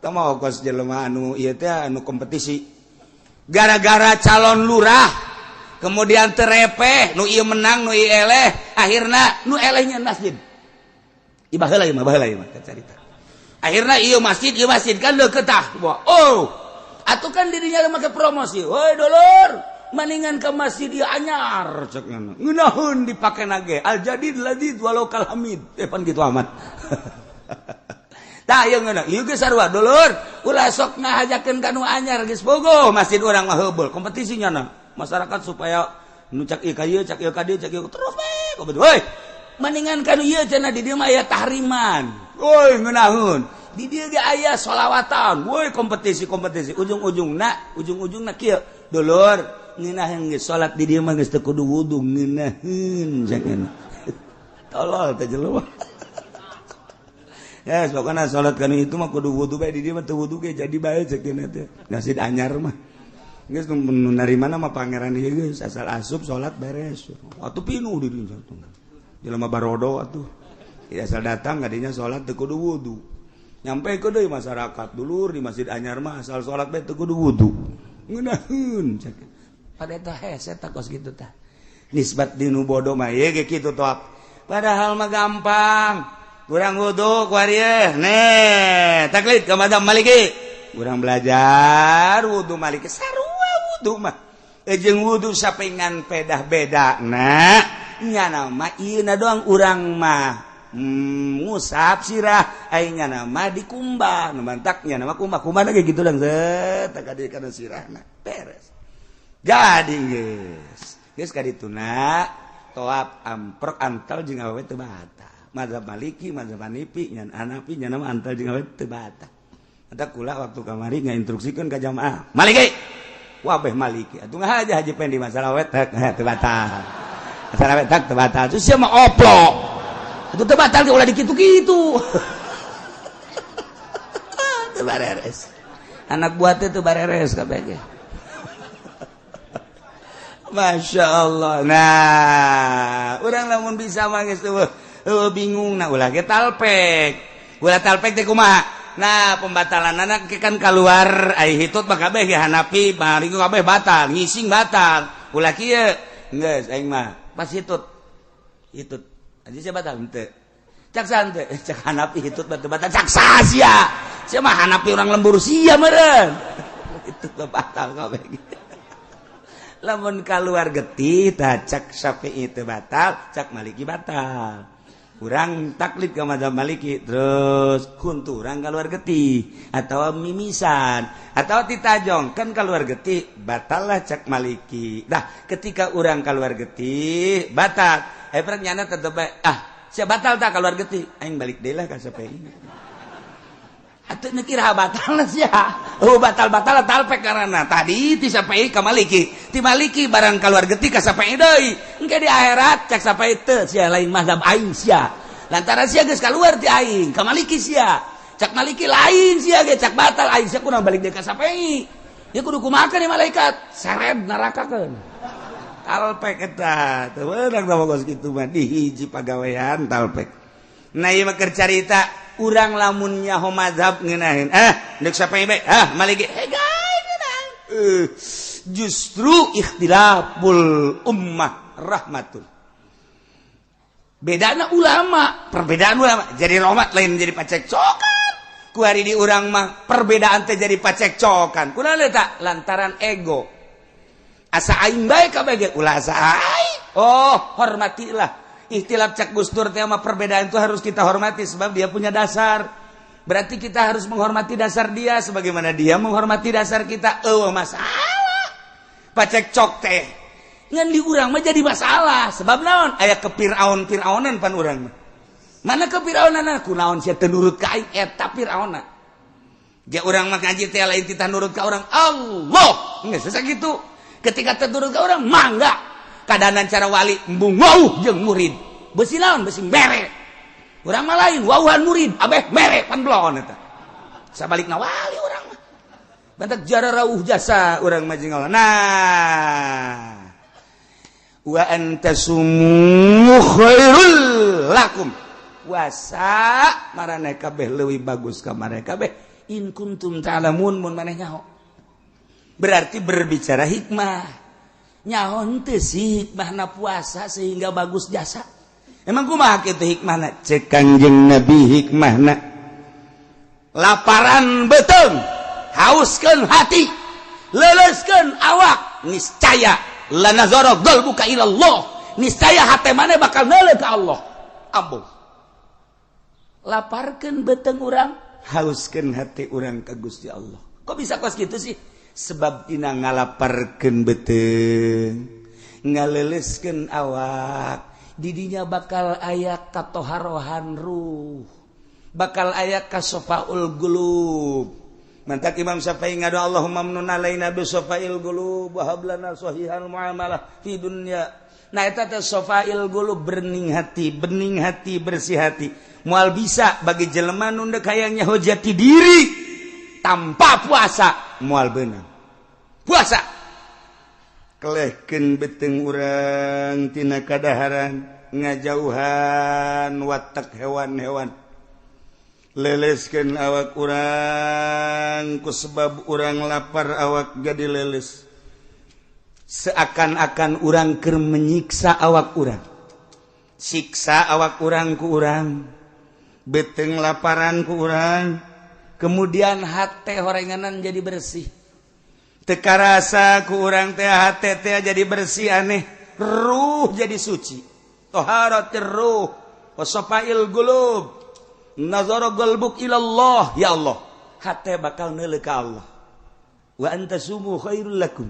Tah mah kos jelema anu ieu teh anu kompetisi. Gara-gara calon lurah kemudian terepeh nu ieu menang nu ieu eleh, akhirna nu elehnya masjid. Ieu baheula ieu mah baheula ieu mah carita. Akhirnya iya masjid kan deket tah. Oh, atuh kan dirinya make promosi. Woi dulur, maningan ke masjid ieu anyar cek ngana. Ngeunaheun dipake nage. Al jadid ladid walau kal hamid. Pan kitu amat. Tah ieu ngeunah. Ieu geus sarua dulur, ulah sok ngahajakeun ka nu anyar geus bogoh masjid urang mah heubeul. Kompetisi nyana. Masyarakat supaya nu cak ieu ka ieu, cak ieu ka dieu, cak ieu terus we. Woi, maningan ka nu ieu cenah di dieu mah aya tahriman. Woi ngeunaheun. Di dieu ge aya sholawatan. Woi kompetisi-kompetisi ujung-ujungna kieu. Dulur, ngeunaheun geus salat di dieu mah geus teu kudu wudu ngeunaheun cenah. Tolol teh jelema. Ya pokona salat kanu itu mah kudu wudu bae di dieu mah teu wudu ge jadi bae cenah teh. Masjid anyar mah. Geus nu narimana mah pangeran ieu geus asal asup salat beres. Atuh pinuh di dieu jelema barodo atuh. Ya asal datang kadinya salat teu kudu wudu. Nyampe ke deui masyarakat dulur di masjid anyar mah asal salat bae teu kudu wudu. Ngeunaheun cek. Pada eta hese tah kos kitu tah. Nisbat di nu bodoh mah ieu ge kitu toap. Padahal mah gampang. Urang wudu ku ari neh taklid ka mazhab Maliki. Urang belajar wudu Maliki sarua wudu mah. Jeung wudu sapengan pedah bedana nyana mah ieu na doang urang mah. Ngusap sirah aing nama dikumbah nu mantaknya nama kumbah kumbah lagi gitu lang set ka kana sirahna beres jadi geus geus ka dituna toap amprok antal jeung awewe teu batal mazhab Maliki mazhab Hanafi nyan Hanafi nya nama antal jeung awewe teu batal eta kula waktu kamari ngainstruksikeun ka jamaah Maliki wabeh Maliki atuh ngahaja haji Pendi masalah awewe teu batal masalah awewe teu batal terus sia mah oplok itu teu batal ulah dikitu-kitu. Teu bareres. Anak buah teh teu bareres kabeh. Masya Allah. Nah, urang lamun bisa mah geus bingung, nah, ulah ge talpek. Ulah talpek teh kumaha? Nah, pembatalan anak kan keluar ai hitut mah kabeh ge Hanafi, Maliki kabeh batal, ngising batal. Ulah kieu. Geus aing mah pas hitut. Hitut. Aja sia batal henteu. Cak saha teu? Cak Hanafi hitut batal batal. Cak saha sia? Sia mah Hanafi urang lembur sia meureun. Hitut batal kabeh. Lamun keluar getih tah cak Syafi'i teu batal, cak Maliki batal. Urang taklid ke mazhab Maliki, terus kuntu urang keluar getih atau mimisan atau titajong kan keluar getih batal lah cak Maliki. Dah ketika urang keluar getih batal, eh nyana tetep ah sia batal tak keluar getih, aing balik deui lah ka Syafi'i. Atuh nu kira batal sia. Oh, batal-batal talpek karena tadi ti Syafi'i ka Maliki, ti Maliki barang keluar getih ka Syafi'i deui. Engke di akhirat cak Syafi'i teu sia lain mazhab aing sia. Lantaran sia geus keluar ti aing ka Maliki sia. Cak Maliki lain sia ge cak batal aing sia kudu balik deui ka Syafi'i. Ya kudu kumaha ni malaikat seret nerakakeun. Talpek eta teu meunang da kos kitu mah di hiji pagawean talpek. Nah, ieu mah keur carita urang lamun nyaho mazhab ngeunaheun deuk Syafi'i bae ah Maliki justru ikhtilaful ummah rahmatun. Bedana ulama, perbedaan ulama jadi rahmat lain jadi pacekcokan. Ku hari di urang mah perbedaan teh jadi pacekcokan. Kunaon eta? Lantaran ego. Asa aing bae kabeh ge ulah asa aing. Oh, hormatilah. Ikhtilaf cak Gus Dur teh mah perbedaan itu harus kita hormati sebab dia punya dasar. Berarti kita harus menghormati dasar dia sebagaimana dia menghormati dasar kita. Eueuh masalah. Pacekcok teh ngan di urang mah jadi masalah sebab naon? Aya kepiraun-piraunan pan urang mah. Mana kepiraunan? Kunaon sia teu nurut ka aing eta Firaunna. Ge urang mah ngaji teh lain titah nurut ka urang Allah. Geus sakitu. Ketika teu nurut ka urang mangga. Kadanan cara wali embung wauh jeung murid. Besi naon? Besi mere. Urang mah lain wauhan murid, abeh mere pan belon eta. Sabalikna wali urang mah. Bantak jara rauh jasa urang mah jeung Allah. Nah, wa antasumu khairul lakum. Puasa maraneh kabeh leuwih bagus ka maraneh kabeh in kuntum ta'lamun mun maneh nyaho. Berarti berbicara hikmah. Nyaho henteu sih hikmahna puasa sehingga bagus jasa. Emang kumaha kitu hikmahna? Cek Kangjeng Nabi hikmahna. Laparan beuteung, hauskeun hati, leuleuskeun awak, niscaya lanazara qalbuka ila Allah. Niscaya hate maneh bakal neuleuh ka Allah. Ambung. Laparkeun beuteung urang, hauskeun hati urang ka Gusti Allah. Kok bisa kos kitu sih? Sebab tina ngalaparkeun beuteung, ngaleuleuskeun awak, didinya bakal aya katoharohan ruh, bakal aya kasofaul qulub. Mantak Imam Syafi'i ngadu Allahumma amnun alaina bi sofail qulub wa hab lana sahihal muamalah fi dunya. Nah eta teh sofail qulub, bening hati, bening hati, bersih hati. Moal bisa bagi jelema nu deuk hayang nyaho jati diri tanpa puasa, moal beunang. Puasa kelehkeun beuteung urang tina kadaharan, ngajauhan watak hewan-hewan, leleskeun awak urang ku sebab urang lapar awak jadi leles. Seakan-akan urang keur menyiksa awak urang, siksa awak urang ku urang, beuteung laparan ku urang, kemudian hate horenganan jadi bersih. Teu karasa ku urang teh hate teh jadi bersih aneh, ruh jadi suci. Toharatir ruh wa safail qulub, nazara qalbuk ila Allah. Ya Allah, hate bakal neuleuh ka Allah. Wa antasumu khairul lakum.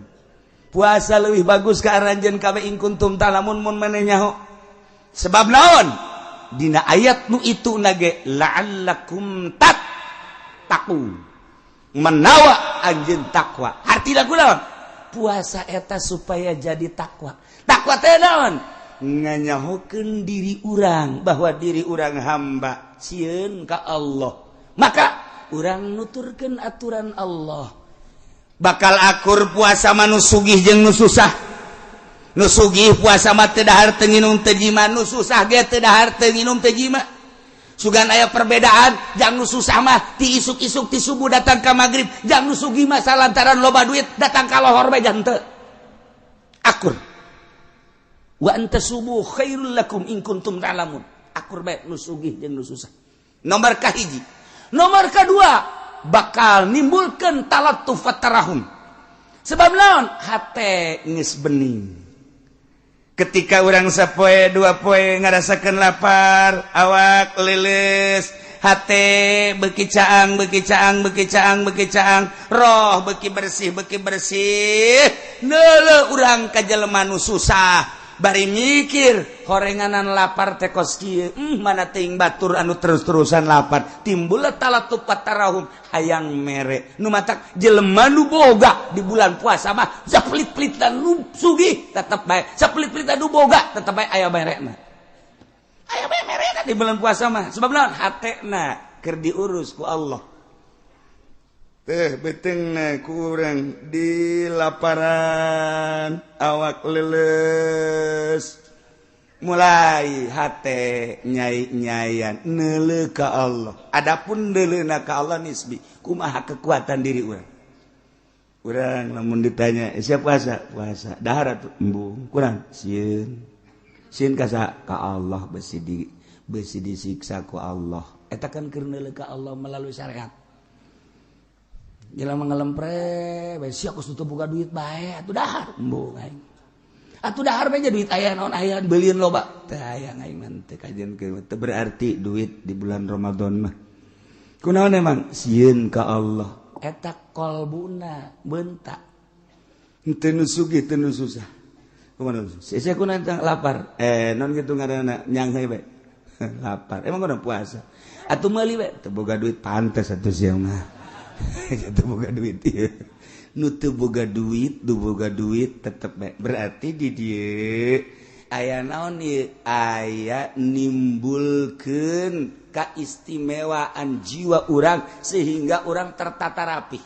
Puasa leuwih bagus ka aranjeun kabeh in kuntum ta'lamun mun maneh nyaho. Sebab naon? Dina ayat nu itu nage la'allakum tattaqun. Menawa anjeun takwa. Hartina kunaon? Puasa eta supaya jadi takwa. Takwa teh naon? Nganyahokeun diri urang bahwa diri urang hamba sieun ka Allah. Maka Urang nuturkeun aturan Allah. Bakal akur puasa mah nu sugih jeung nu susah. Nu sugih puasa mah teu dahar teu nginum teu jima, nu susah ge teu dahar teu nginum teu jima. Sugan aya perbedaan, jang nu susah mah ti isuk-isuk ti subuh datang ka magrib, jang nu sugih mah salantaran loba duit datang ka lohor bae jang teu. Akur. Wa anta subuh khairul lakum in kuntum ta'lamun. Akur bae nu sugih jeung nu susah. Nomor kahiji. Nomor kedua, bakal nimbulkeun talattuf tarahum. Sebab naon? Hate geus bening. Ketika orang sapoe dua poe ngarasakeun lapar, awak lilis, hate beuki caang, beuki caang, beuki caang, beuki caang, roh beuki bersih, beuki bersih. Neuleuh urang ka jelema nu susah, bari mikir horenganan lapar teh kos kieu, mana teuing batur anu terus-terusan lapar. Timbul talattuf tarahum, hayang mere. Nu matak jelema nu boga di bulan puasa mah sapelit-pelitan nu sugih tetep bae, sapelit-pelitan nu boga tetep bae aya merena. Aya bae merena di bulan puasa mah. Sebab naon? Hatena keur diurus ku Allah. Teh beuteungna ku urang di laparan, awak leuleus, mulai hate nyai-nyayan neuleuh ka Allah. Adapun neuleuhna ka Allah nisbi, kumaha kekuatan diri urang. Urang lamun ditanya, "Siap puasa?" Puasa. Dahar atuh embung, kurang sieun. Sieun ka saha? Ka Allah, besi disiksa ku Allah. Eta kan keur neuleuh ka Allah melalui syariat. Jelema ngelempre bae sia kos teu boga duit bae atuh dahar embung aing. Atuh dahar bae duit aya naon aya beulieun loba. Teu aya aing mah teu kajian teu berarti duit di bulan Ramadan mah. Kunaon emang sieun ka Allah. Eta kolbuna bentak. Teu nu sugih teu nu susah. Kumaha sia kunaon lapar? Non kitu ngaranna nyanghe bae. Lapar. Emang kudu puasa. Atuh meuli bae teu boga duit pantes atuh sia mah. Teu boga duit ieu. Nu teu boga duit, nu boga duit tetep bae. Berarti di dieu aya naon ieu? Aya nimbulkeun kaistimewaan jiwa urang sehingga urang tertata rapi.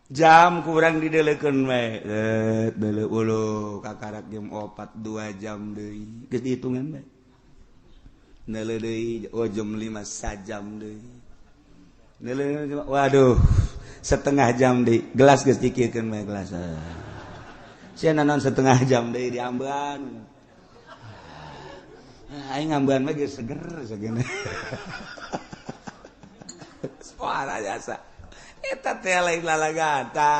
Jam kurang dideleukeun bae. Deuleu ulu kakarak jam 4 2 jam deui. Geus dihitungan bae. Neuleuh deui oh jam 5 sajam deui. Waduh, setengah jam di gelas geus dikirkeun bae gelas. Sia naon setengah jam deui diambean. Aing ngambean mah geus seger segena. Suara jasa. Eta teh lain lalagata.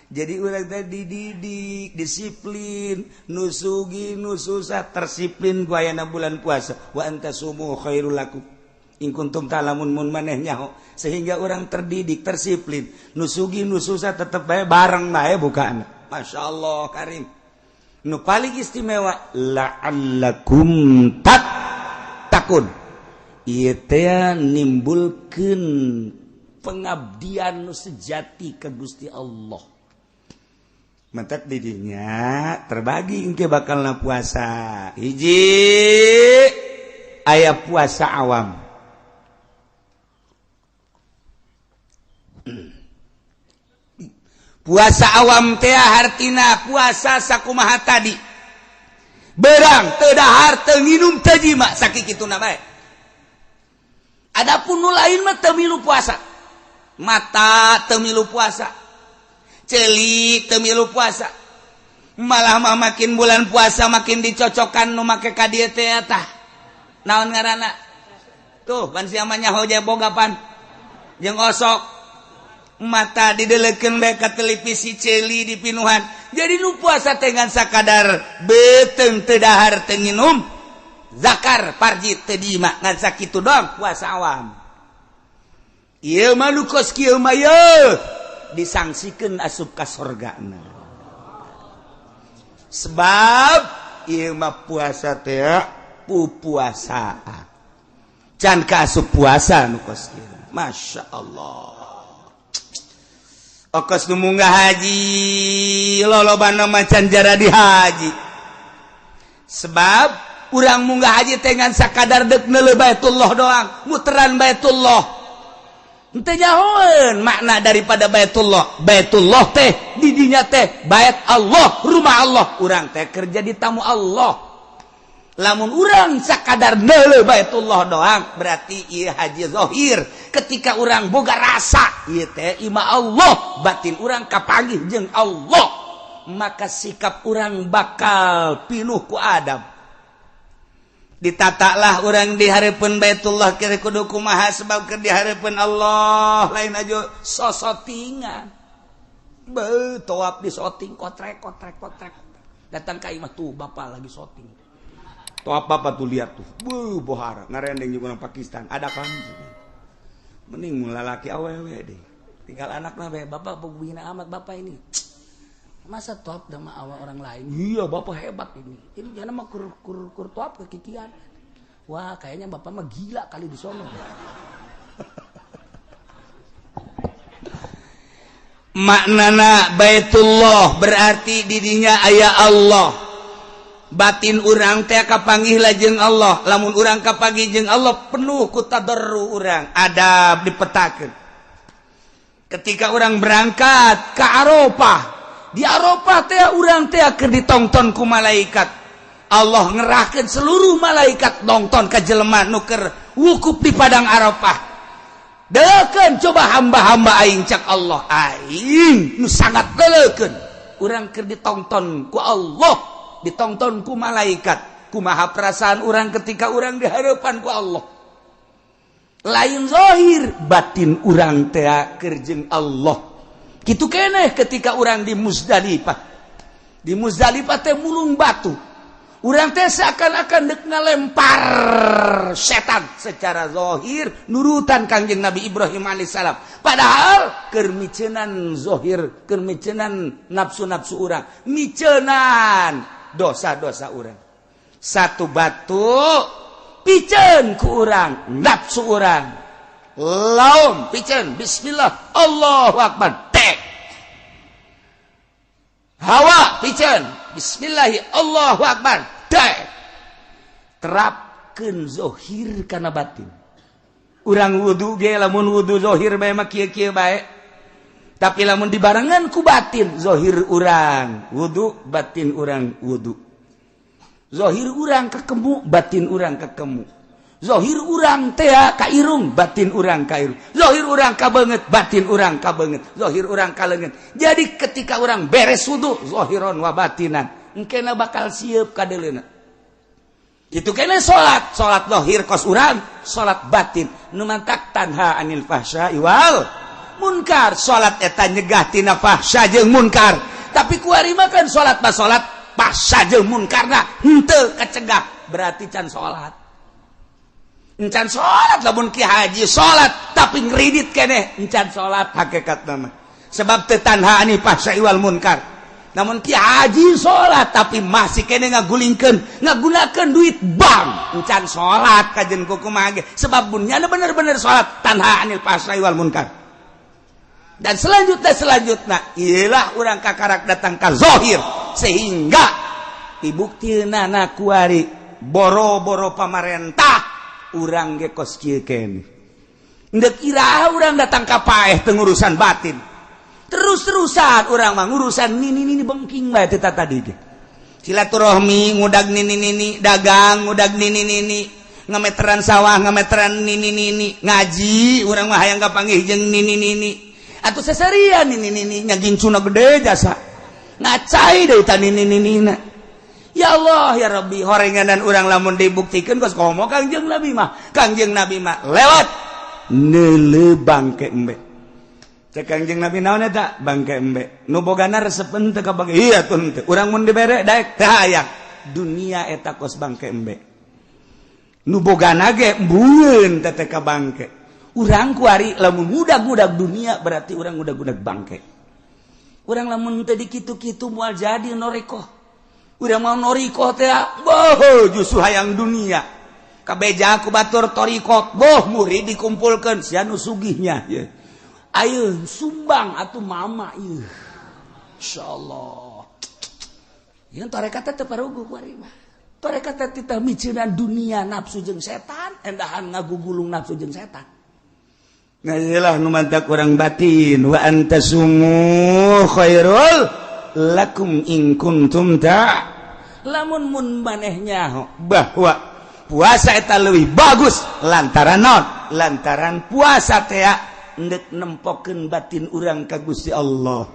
Jadi urang teh dididik, disiplin, nu sugih nu susah tersiplin ku ayana bulan puasa. Wa anta sumu khairul lakum in kuntum ta'lamun mun maneh nyaho, sehingga orang terdidik tersiplin, nu sugih nu susah tetep bae bareng bae bukaan. Masya Allah karim. Nu paling istimewa la'allakum tattaqun. Ieu teh nimbulkeun pengabdian nu sejati ke Gusti Allah. Mentek didinya terbagi engke bakalna puasa. Hiji aya puasa awam. Puasa awam teh hartina puasa sakumaha tadi. Berang teu dahar teu nginum teu jima sakikituna bae. Adapun nu lain mah teu milu puasa. Mata teu milu puasa. Ceuli teu milu puasa. Malah mah makin bulan puasa makin dicocokkan nu make ka dieu teh tah. Naon ngaranna? Tuh pan sia mah nyaho boga pan. Jeung osok. Mata didelekeun bae ka televisi ceuli dipinuhan. Jadi nu puasa teh ngan sakadar beuteung teu dahar teu nginum, zakar parji teu diima, ngan sakitu doang puasa awam. Ieu mah nu kos kieu mah yeuh disangsikeun asup ka sorgana. Sebab ieu mah puasa teh pupuasaan. Can ka asup puasa nu kos kieu. Masya Allah. Okos nu munggah haji lolobana macan jara di haji. Sebab urang munggah haji teh ngan sakadar deuk neuleuh Baitullah doang, muteran Baitullah. Henteu nyahoeun makna daripada Baitullah. Baitullah teh didinya teh bait Allah, rumah Allah. Urang teh kerja di tamu Allah. Lamun urang sakadar neuleuh Baitullah doang berarti ieu haji zahir. Ketika urang boga rasa ieu teh imah Allah, batin urang kapanggih jeung Allah, maka sikap urang bakal pinuh ku adab. Ditatalah urang di hareupeun Baitullah kira kudu kumaha sebab keur di hareupeun Allah lain aja sosotingan. Beuh tawaf di soting kotrek kotrek kotrek. Datang ka imah tuh bapak lagi soting. Tawaf bapak tuh lihat tuh. Beuh bohara ngarendeng juga orang Pakistan ada kan. Mending mun lalaki awewe deh. Tinggal anakna bae bapak bina amat bapak ini. Masa tawaf sama awak orang lain? Iya, bapak hebat ini. Ini jangan mah kur kur kur tawaf kekikian. Wah, kayaknya bapak mah gila kali di sono. Maknana Baitullah berarti didinya aya Allah. Batin urang teh kapanggih lajeng Allah. Lamun urang kapanggih jeung Allah penuh ku tadarru urang, adab dipetakeun. Ketika urang berangkat ke Arafah, di Arafah teh urang teh keur ditongton ku malaikat. Allah ngerahkeun seluruh malaikat nonton ka jelema nu keur wukuf di padang Arafah. Deukeun coba hamba-hamba aing cak Allah, aing nu sangat deukeun. Urang keur ditongton ku Allah, ditonton ku malaikat. Kumaha perasaan urang ketika urang di hadapan ku Allah? Lain zahir, batin urang teh keur jeung Allah. Kitu keneh ketika urang di Muzdalifah. Di Muzdalifah teh mulung batu. Urang teh seakan-akan dek ngalempar setan secara zahir nurutan Kangjeng Nabi Ibrahim alaihissalam. Padahal keur micenan zahir, keur micenan nafsu-nafsu urang, micenan dosa-dosa urang. Satu batu piceun ku urang, nafsu urang. Laum piceun, bismillah, Allahu akbar. Tek. Hawa piceun, bismillahi, Allahu akbar. Tek. Terapkeun zahir kana batin. Urang wudu ge lamun wudu zahir bae mah kieu-kieu bae. Tapi lamun dibarengan ku batin, zahir urang wudu, batin urang wudu. Zahir urang kekemu, batin urang kekemu. Zahir urang teh ka irung, batin urang ka irung. Zahir urang ka beungeut, batin urang ka beungeut. Zahir urang ka leungeun. Jadi ketika urang beres wudu, zahiron wa batinan, engkena bakal sieup ka deuleuna. Kitu keneh salat, salat zahir kos urang, salat batin nu mantak tanha anil fahsya wal munkar. Salat eta nyegah tina fahsya jeung munkar. Tapi kuari mah kan salat mah salat fahsya jeung munkarna henteu kacegah, berarti can salat. Encan salat lamun ki haji salat tapi ngridit keneh encan salat hakikatna mah. Sebab teu tanha anil fahsya wal munkar. Namun ki haji salat tapi masih keneh ngagulingkeun, ngagunakeun duit bank, encan salat kajen kumaha ge. Sebab mun nyana bener-bener salat tanha anil fahsya wal munkar. Dan selanjutnya ialah urang kakarak datang ka zahir sehingga dibuktina na kuari boro-boro pamarentah urang ge kos kieu keneh. Ndek iraha urang datang ka paeh teu ngurusan batin. Terus-terusan urang mah ngurusan nini-nini bengking bae teh tadi ge. Silaturahmi ngudag nini-nini, dagang ngudag nini-nini, ngameteran sawah ngameteran nini-nini, ngaji urang mah hayang kapanggih jeung nini-nini. Atuh seserian nini-nini nya gincuna gede jasa. Ngacai deui ta nini-ninina. Ya Allah ya Rabbi, horenganan urang lamun dibuktikeun kos komo Kangjeng Nabi mah. Kangjeng Nabi mah lewat neuleuh bangke embe. Cek Kangjeng Nabi naon eta? Bangke embe. Nu bogana resep henteu ka bangke. Iya tuh henteu. Urang mun dibere daek teu hayang. Dunia eta kos bangke embe. Nu bogana ge embueun teh ka bangke. Urang kuari lamun ngudag-ngudag dunia berarti urang ngudag-ngudag bangke. Urang lamun teu dikitu-kitu moal jadi norikoh. Urang mau norikoh teh boh justru hayang dunia. Kabeja ku batur torikot boh murid dikumpulkeun sia nu sugihnya. Ayo sumbang atuh mama ieu. Insyaallah. Ieu tarekat teh paruguh kuari mah. Tarekat teh titah miceunan dunia nafsu jeung setan, endahan ngagugulung nafsu jeung setan. Ngajilah nu mantak urang batin wa antasumu khairul lakum in kuntum ta. Lamun mun maneh nyaho bahwa puasa eta leuwih bagus lantaran naon? Lantaran puasa teh endek nempokeun batin urang ka Gusti Allah.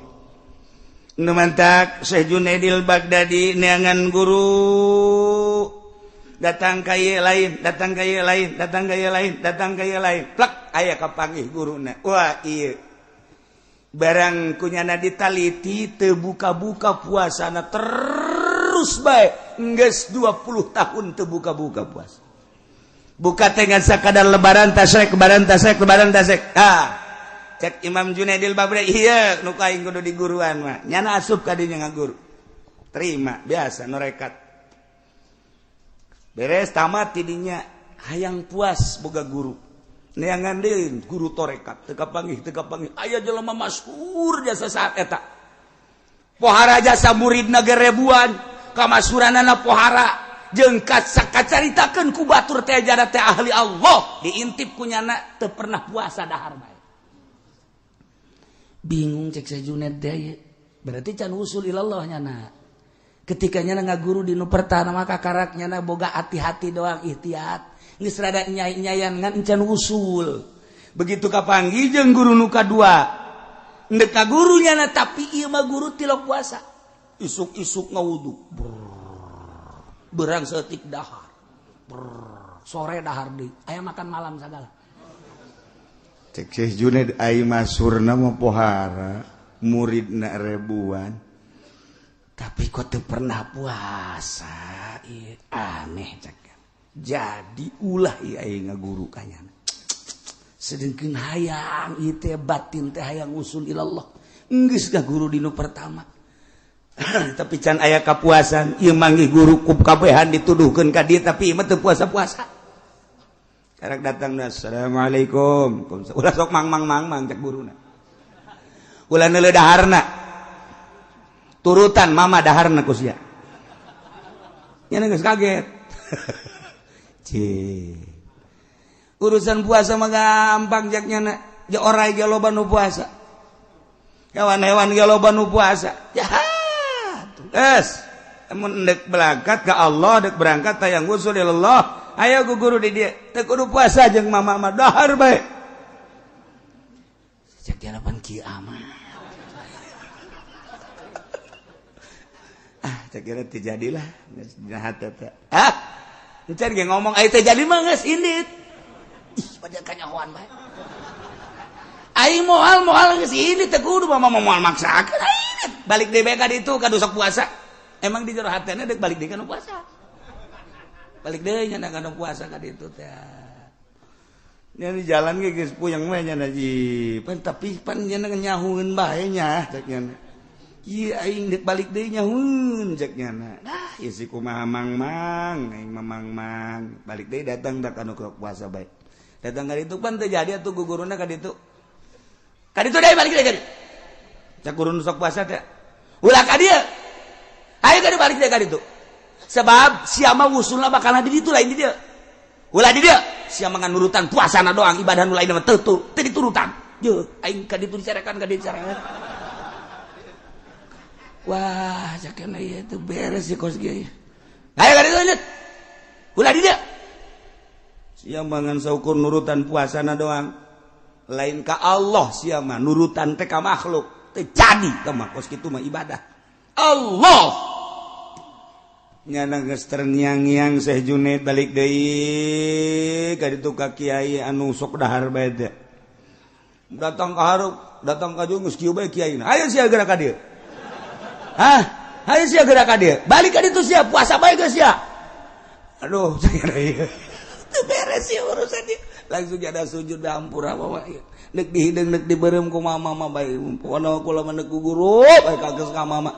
Nu mantak Syekh Junaidil Baghdadi neangan guru datang ka ieu lain, datang ka ieu lain, datang ka ieu lain, datang ka ieu lain. Plek aya kapanggih guruna. Wah ieu barang kunyana ditaliti teu buka-buka puasana terus bae geus 20 tahun teu buka-buka puasa. Buka teh ngan sakadar lebaran tasrek, lebaran tasrek, lebaran tasrek. Ah cek Imam Junaidil Baghdadi ieu nu aing kudu diguruan mah. Nyana asup ka dinya ngaguru. Terima biasa norekat. Beres tamat tidinya hayang puas boga guru. Neangan deui guru torekat teu kapanggih teu kapanggih. Aya jelema masyhur jasa saat eta. Pohara jasa muridna ge ribuan, kamasuranana pohara jeung kacaritakeun ku batur teh jada teh ahli Allah, diintip ku nyana teu pernah puasa dahar bae. Bingung cek Syekh Junaid teh, berarti can usul ilallah nyana. Ketika nyana ngaguru di nu pertama maka karak nyana boga hati-hati doang ikhtiat. Geus rada nyai-nyayan ngan encan usul. Begitu kapanggih jeung guru nu kadua. Endek ka guru nyana tapi ieu mah guru tilok puasa. Isuk-isuk ngawudu. Berang setik dahar. Brrr. Sore dahar deui. Aya makan malam sagala. Cek Syekh Junaid ai masurna mah pohara, muridna ribuan. Tapi kok teu pernah puasa, ieu aneh cek. Jadi ulah ieu aing ngaguru ka nyana. Sedengkeun hayang ieu teh batin teh hayang usul ilallah. Geus guru di nu pertama. Tapi can aya kapuasan, ieu manggih guru ku kabehan dituduhkeun ka dieu tapi ieu mah teu puasa-puasa. Karak datang, assalamualaikum. Ulah sok mang mang mang mang cek guruna. Ulah neuleuh daharna. Turutan mama daharna ku sia. Nya geus kaget. Cih. Urusan puasa mah gampang cek nyana. Ja orai ge loba nu puasa. Hewan-hewan ge loba nu puasa. Ya. Geus. Mun endek berangkat ka Allah, dek berangkat tayang usul ilallah. Ayo ku guru di dia, teu kudu puasa jeung mama mah dahar bae. Cek dia lapan kieu amat. Ah, cek kira teu jadilah geus dina hate teh. Ah, encan ge ngomong aya teu jadi mah geus indit. Ih, padahal kanyahoan bae. Aing moal geus indit teu kudu mama moal maksakeun aing. Balik deui bae ka ditu ka sok puasa. Emang di jero hatena deuk balik deui ka nu puasa. Balik deui nya kana puasa ka ditu teh. Nya di jalan ge geus puyeng we nya ji. Pan tapi pan nya nyahueun bae nya cek nya. Ieu aing deuk balik deui nyahueun cek nya. Nah, ieu si kumaha mang-mang, aing mah mang-mang. Balik deui datang da ka nu puasa bae. Datang ka ditu pan teu jadi atuh guguruna ka ditu. Ka ditu deui balik deui ka ditu. Cek guru nu sok puasa teh. Ulah ka dieu. Ayo ka dieu balik deui ka ditu. Sebab siapa wusulna bakal di ditu lain di dieu. Ulah di dieu, siapa ngan nurutan puasana doang, ibadah nu lain mah teu teu diturutan. Yeuh, aing ka ditu dicarekan ka dieu dicarekan. Wah, cakena ieu teu beres sih kos kieu. Ayo ka ditu lanjut. Ulah di dieu. Siapa ngan saukur nurutan puasana doang. Lain ka Allah siapa nurutan teh ka makhluk. Teu jadi ka mah kos kitu mah ibadah. Allah nyana geus terngiang-ngiang Syekh Junaid balik deui ka ditu ka kiai anu sok dahar bae teh. Datang ka hareup, datang ka dieu geus kieu bae kiaina. Ayo sia geura ka dieu. Hah? Ayo sia geura ka dieu. Balik ka ditu sia puasa bae geus sia. Aduh, teu beres sia urusan ieu. Langsung ada sujud hampura mama ieu. Neuk dihideung neuk dibeureum ku mama mah bae. Pokona kula mah neuk ku guru bae kageus ka mama.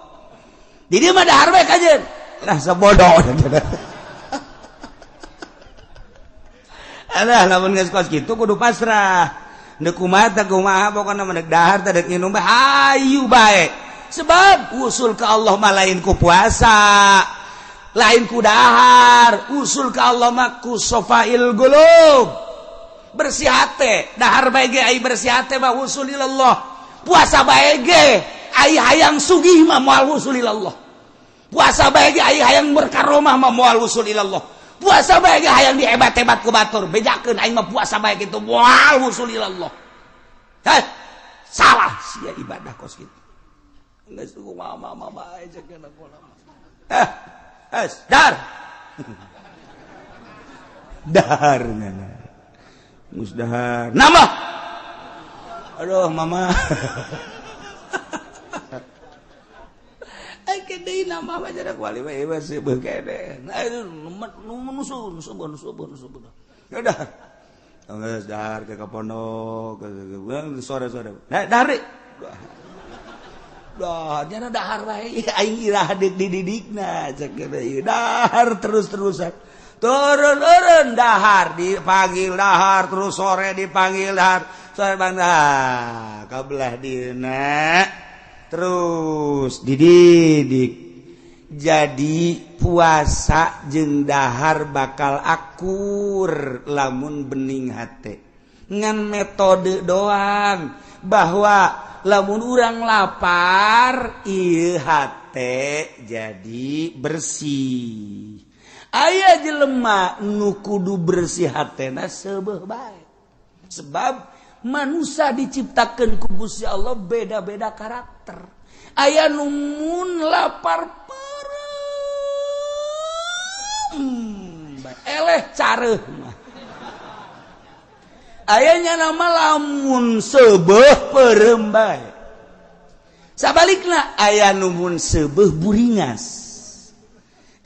Di dieu mah dahar bae kajeun. Nah sebodoh. Alah lamun geus kos kitu kudu pasrah. Neuk kumaha teh kumaha pokona mah neuk dahar teh deuk nginum bae hayu bae. Sebab usul ka Allah mah lain ku puasa, lain ku dahar, usul ka Allah mah ku sofail qulub. Bersih hate, dahar bae ge ai bersih hate mah wusul ilallah. Puasa bae ge ai hayang sugih mah moal wusul ilallah. Puasa bae ge ai hayang berkaromah mah moal wusul ilallah. Puasa bae ge hayang dihebat-hebat ku batur, bejakeun aing mah puasa bae kitu moal wusul ilallah. Heh, salah sia ibadah kos kitu. Geus kumaha mama bae ceuk kula. Eh, es dar. Dahar ngana. Geus dahar. Nambah. Aduh mama. Ai deui nambah mah jarak wali mah ieu seubeuh kene. Nah nu subuh nu subuh nu subuh. Udah. Geus dahar ke pondok sore-sore. Nah dahar. Dah nyana dahar bae aing irah dididikna cek ieu dahar terus-terusan. Turun-turun dahar dipanggil dahar terus sore dipanggil dahar sore bang dah kabelah dina terus dididik jadi puasa jeung dahar bakal akur lamun bening hate ngan metode doang bahwa lamun urang lapar ieu hate jadi bersih. Aya jelema nu kudu bersih hatena seubeuh bae. Sebab manusia diciptakeun ku Gusti Allah beda-beda karakter. Aya nu mun lapar peureum bae, eleh careuh mah. Aya nya nama lamun seubeuh peureum bae. Sabalikna aya nu mun seubeuh buringas.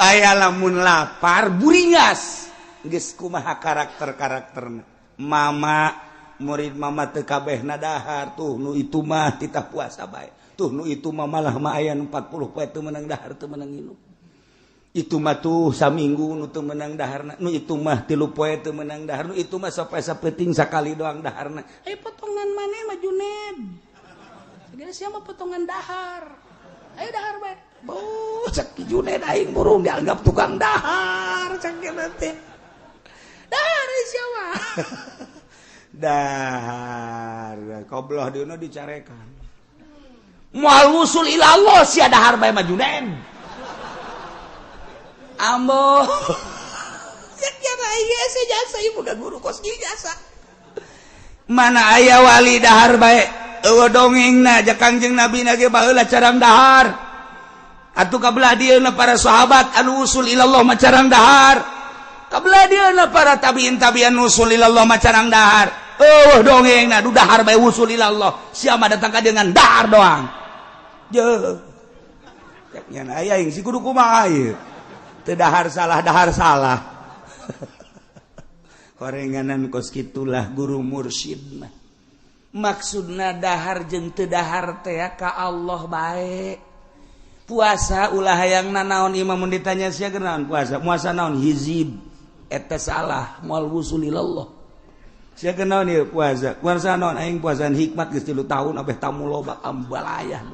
Aya lamun lapar buringas. Geus kumaha karakter-karakterna. Mama murid mama teu kabehna dahar tuh nu itu mah titah puasa bae. Tuh nu itu mah malah mah aya 40 poe teu meunang dahar teu meunang nginum. Itu mah tuh saminggu nu teu meunang daharna, nu itu mah 3 poe teu meunang dahar, nu itu mah sampai sapeuting sakali doang daharna. Aya potongan maneh mah Juned. Segala sia mah potongan dahar. Ayo dahar bae. Beuh, cek Juned aing burung dianggap tukang dahar cek teh. Dahar sia mah. Dahar kobloh dieuna dicarekan. Moal wusul ila Allah sia dahar bae mah Juned. Ambo. Cek aya sia jasa ieu boga guru kos ieu jasa. Mana aya wali dahar bae eueuh dongengna ja Kangjeng Nabi na ge baheula carang dahar. Atuh kabelah dieuna para sahabat anu usul ilallah mah carang dahar. Kabelah dieuna para tabiin tabian usul ilallah mah carang dahar. Eueuh dongengna du dahar bae usul ilallah. Sia mah datang ka dengan dahar doang. Jeuh. Cek nya aya aing si kudu kumaha ieu. Teu dahar salah dahar salah. Horenganan kos kitulah guru mursyid mah. Maksudna dahar jeung teu dahar teh ka Allah bae. Puasa ulah hayang nanaon imam mun ditanya sia genaon puasa, puasa naon hizib eta salah moal wusul ilallah. Sia genaon ieu puasa, puasa naon aing puasaan hikmat geus 3 tahun abeh tamu loba ambalayah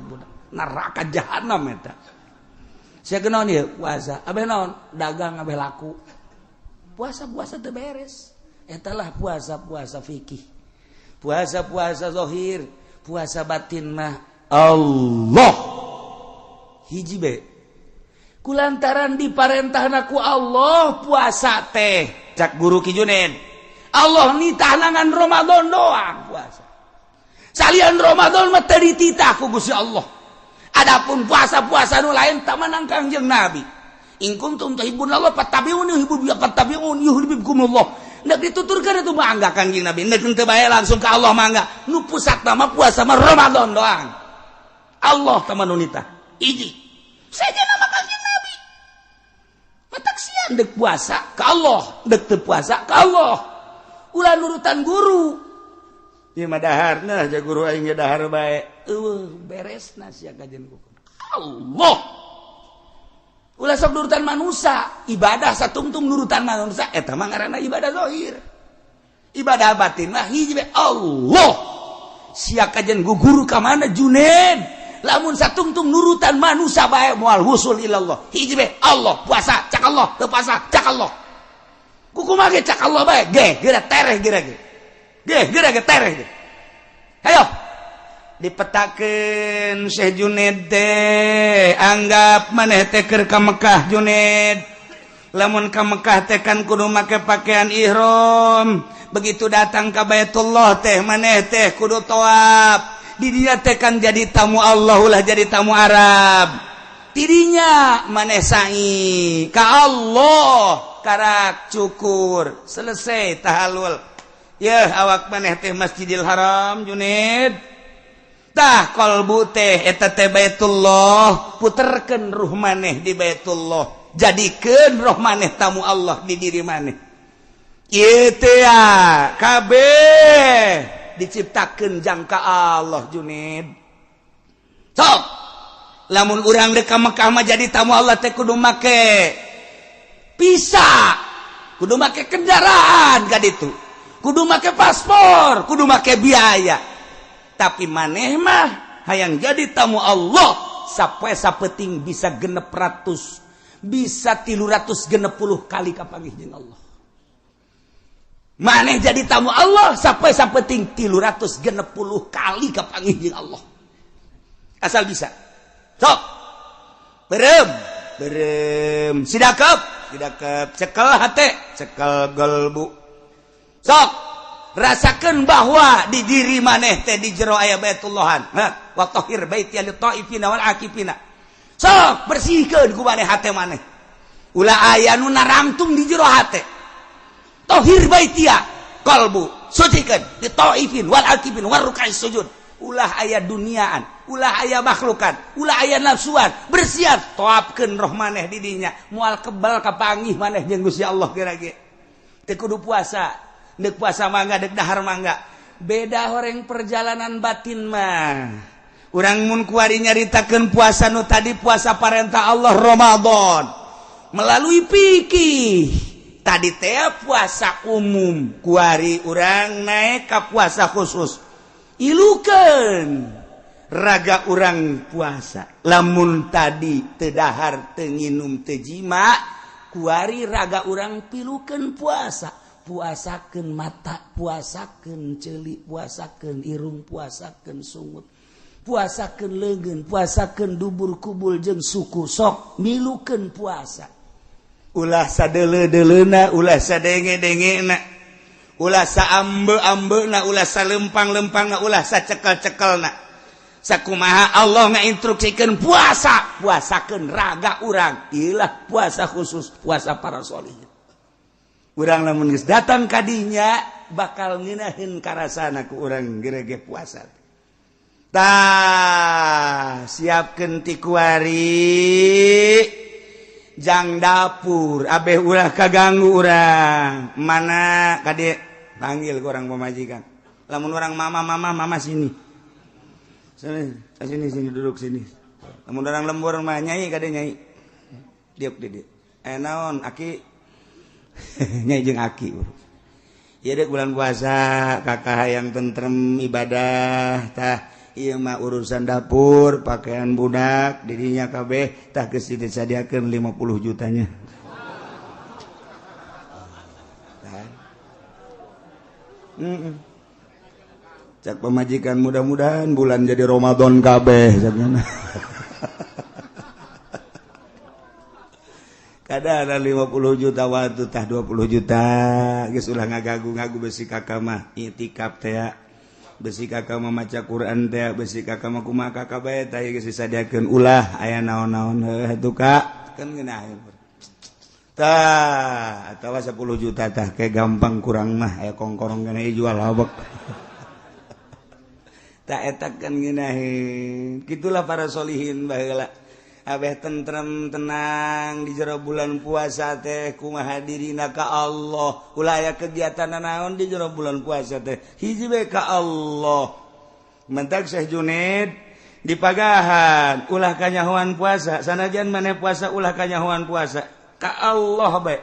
neraka jahanam eta. Sia genaon ieu puasa, abeh naon dagang abeh laku. Puasa-puasa teu beres. Eta lah puasa-puasa fikih. Puasa-puasa zahir, puasa batin mah Allah. Hiji be kulantaran diparentahna ku Allah puasa teh cak guru Ki Juned Allah nitahna ngan Ramadan doang puasa salian Ramadan mah teu dititah ku Gusti Allah. Adapun puasa-puasa nu lain tak menang Kangjeng Nabi. In kuntum tuhibbunallah fattabi'uni yuhibbukum fattabi'uni yuhibbukumullah. Nek dituturkeun itu mangga Kangjeng Nabi nek teu bae langsung ka Allah mangga. Nu pusat mah puasa mah Ramadan doang. Allah teman nitah. Iji saja nama Kangjeng Nabi matak sian dek puasa ka Allah dek teu puasa ka Allah ulah nurutan guru ieu mah daharna ja guru aing ge dahar bae eueuh beresna sia kajian ku Allah ulah sok nurutan manusia ibadah satungtung nurutan manusia eta mah ngaranna ibadah zahir ibadah batin mah hiji bae Allah sia kajian guru ka mana Juned lamun satungtung nurutan manusia bae moal wusul ilallah hiji bae Allah puasa cak Allah teu puasa cak Allah kukumaha ge cak Allah bae ge geura tereh geura ge Geh, geura ge tereh ge. Hayo. Dipetakeun Syekh Juned teh, anggap maneh teh keur ka Mekah Juned. Lamun ka Mekah teh kan kudu make pakaian ihram. Begitu datang ka Baitullah teh maneh teh kudu tawaf. Di dinya teh kan jadi tamu Allah ulah jadi tamu Arab. Tidinya maneh sa'i ka Allah karak cukur selesai tahalul. Yeuh awak maneh teh Masjidil Haram Juned. Tah qalbu teh eta teh Baitullah, puterkeun ruh maneh di Baitullah. Jadikeun roh maneh tamu Allah di diri maneh. Ieu teh kabeh diciptakeun jangka Allah Juned. Sok lamun urang dek ka Mekah mah jadi tamu Allah teh kudu make visa, kudu make kendaraan ka ditu, kudu make paspor, kudu make biaya. Tapi maneh mah hayang jadi tamu Allah sapoe sapeting bisa 600, bisa 360 kali kapanggih jeung Allah. Maneh jadi tamu Allah sapoe sapeting 360 kali kapanggih jeung Allah. Asal bisa. Sok. Berem, berem, sidakep, sidakep, cekel hate, cekel gelbu. Sok, rasakeun bahwa di diri maneh teh di jero aya Baitullahan. Ha, wa tahhir baiti lit taifina wal akifina. Sok, bersihkeun ku maneh hate maneh. Ulah aya nu narangtung di jero hate. Tahhir baitia qalbu, sucikeun li taifin wal akifin war ruk'is sujud. Ulah aya duniaan, ulah aya makhlukan, ulah aya nafsuan, bersiap toapkeun roh maneh di dinya, moal kebal kapanggih maneh jeung Gusti Allah geura ge. Teu kudu puasa, deuk puasa mangga, deuk dahar mangga. Beda horeng perjalanan batin mah. Urang mun kuari nyaritakeun puasa nu tadi puasa parentah Allah Ramadan melalui fikih. Tadi teh puasa umum, kuari urang naik ka puasa khusus. Ilukeun raga urang puasa. Lamun tadi teu dahar, teu nginum, teu jima, kuari raga urang pilukeun puasa. Puasakeun mata, puasakeun ceuli, puasakeun irung, puasakeun sungut, puasakeun leungeun, puasakeun dubur kubul jeung suku. Sok milukeun puasa. Ulah sadeuleu-deuleuna, ulah sadenge-dengena, ulah saambe-ambena, ulah salempang-lempangna, ulah sacekel-cekelna. Sakumaha Allah ngainstruksikeun puasa, puasakeun raga urang. Ilah puasa khusus, puasa para sholihin. Urang lamun geus datang ka dinya bakal ngeunaheun karasana ku urang gerege puasa. Tah, siapkeun ti kuari jang dapur, abeh ulah kaganggu urang. Mana kade panggil ke orang pemajikan. Lamun orang mama mama mama sini. Sini, sini sini duduk sini. Lamun orang lembur mah nyai kade nyai. Diuk di dieu. Eh naon aki? Nyai jeung aki. Ieu dek bulan puasa, kakak hayang tentrem ibadah tah. Ieu mah urusan dapur, pakaian budak, didinya kabeh tah geus disadiakeun 50 jutanya. Tah. Cak pemajikan mudah-mudahan bulan jadi Ramadan kabeh caknya. Kada ada 50 juta waktu tah 20 juta geus ulah ngagagu-ngagu besi kakak mah itikaf teh, besi kakak mah maca Quran teh, besi kakak mah kumaha kakak bae tah geus disadiakeun ulah aya naon-naon heuh atuh kak kan ngeunah tah atawa 10 juta tah kayak gampang kurang mah aya kongkorong kana jual habek. Tak eta kan ngeunaheun. Kitulah para solihin baheula. Abeh tentrem tenang di jero bulan puasa teh kumaha dirina ka Allah. Ulah aya kegiatan naon di jero bulan puasa teh hiji bae ka Allah. Mentak Syekh Juned dipagahan ulah kanyahoan puasa, sanajan maneh puasa ulah kanyahoan puasa ka Allah bae.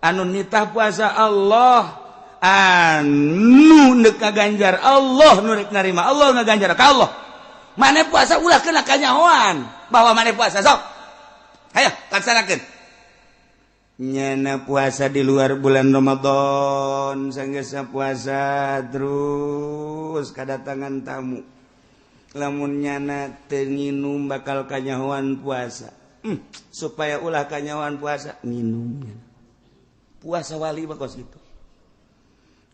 Anu nitah puasa Allah, anu neuk ngaganjar Allah, nu rek narima Allah ngaganjar ka Allah. Maneh puasa ulah kena kanyahoan bahwa maneh puasa sok. Hayo laksanakeun. Nyana puasa di luar bulan Ramadan, sanggeusna puasa terus kedatangan tamu. Lamun nyana teu nginum bakal kanyahoan puasa. Supaya ulah kanyahoan puasa, nginum. Puasa wali mah kos kitu.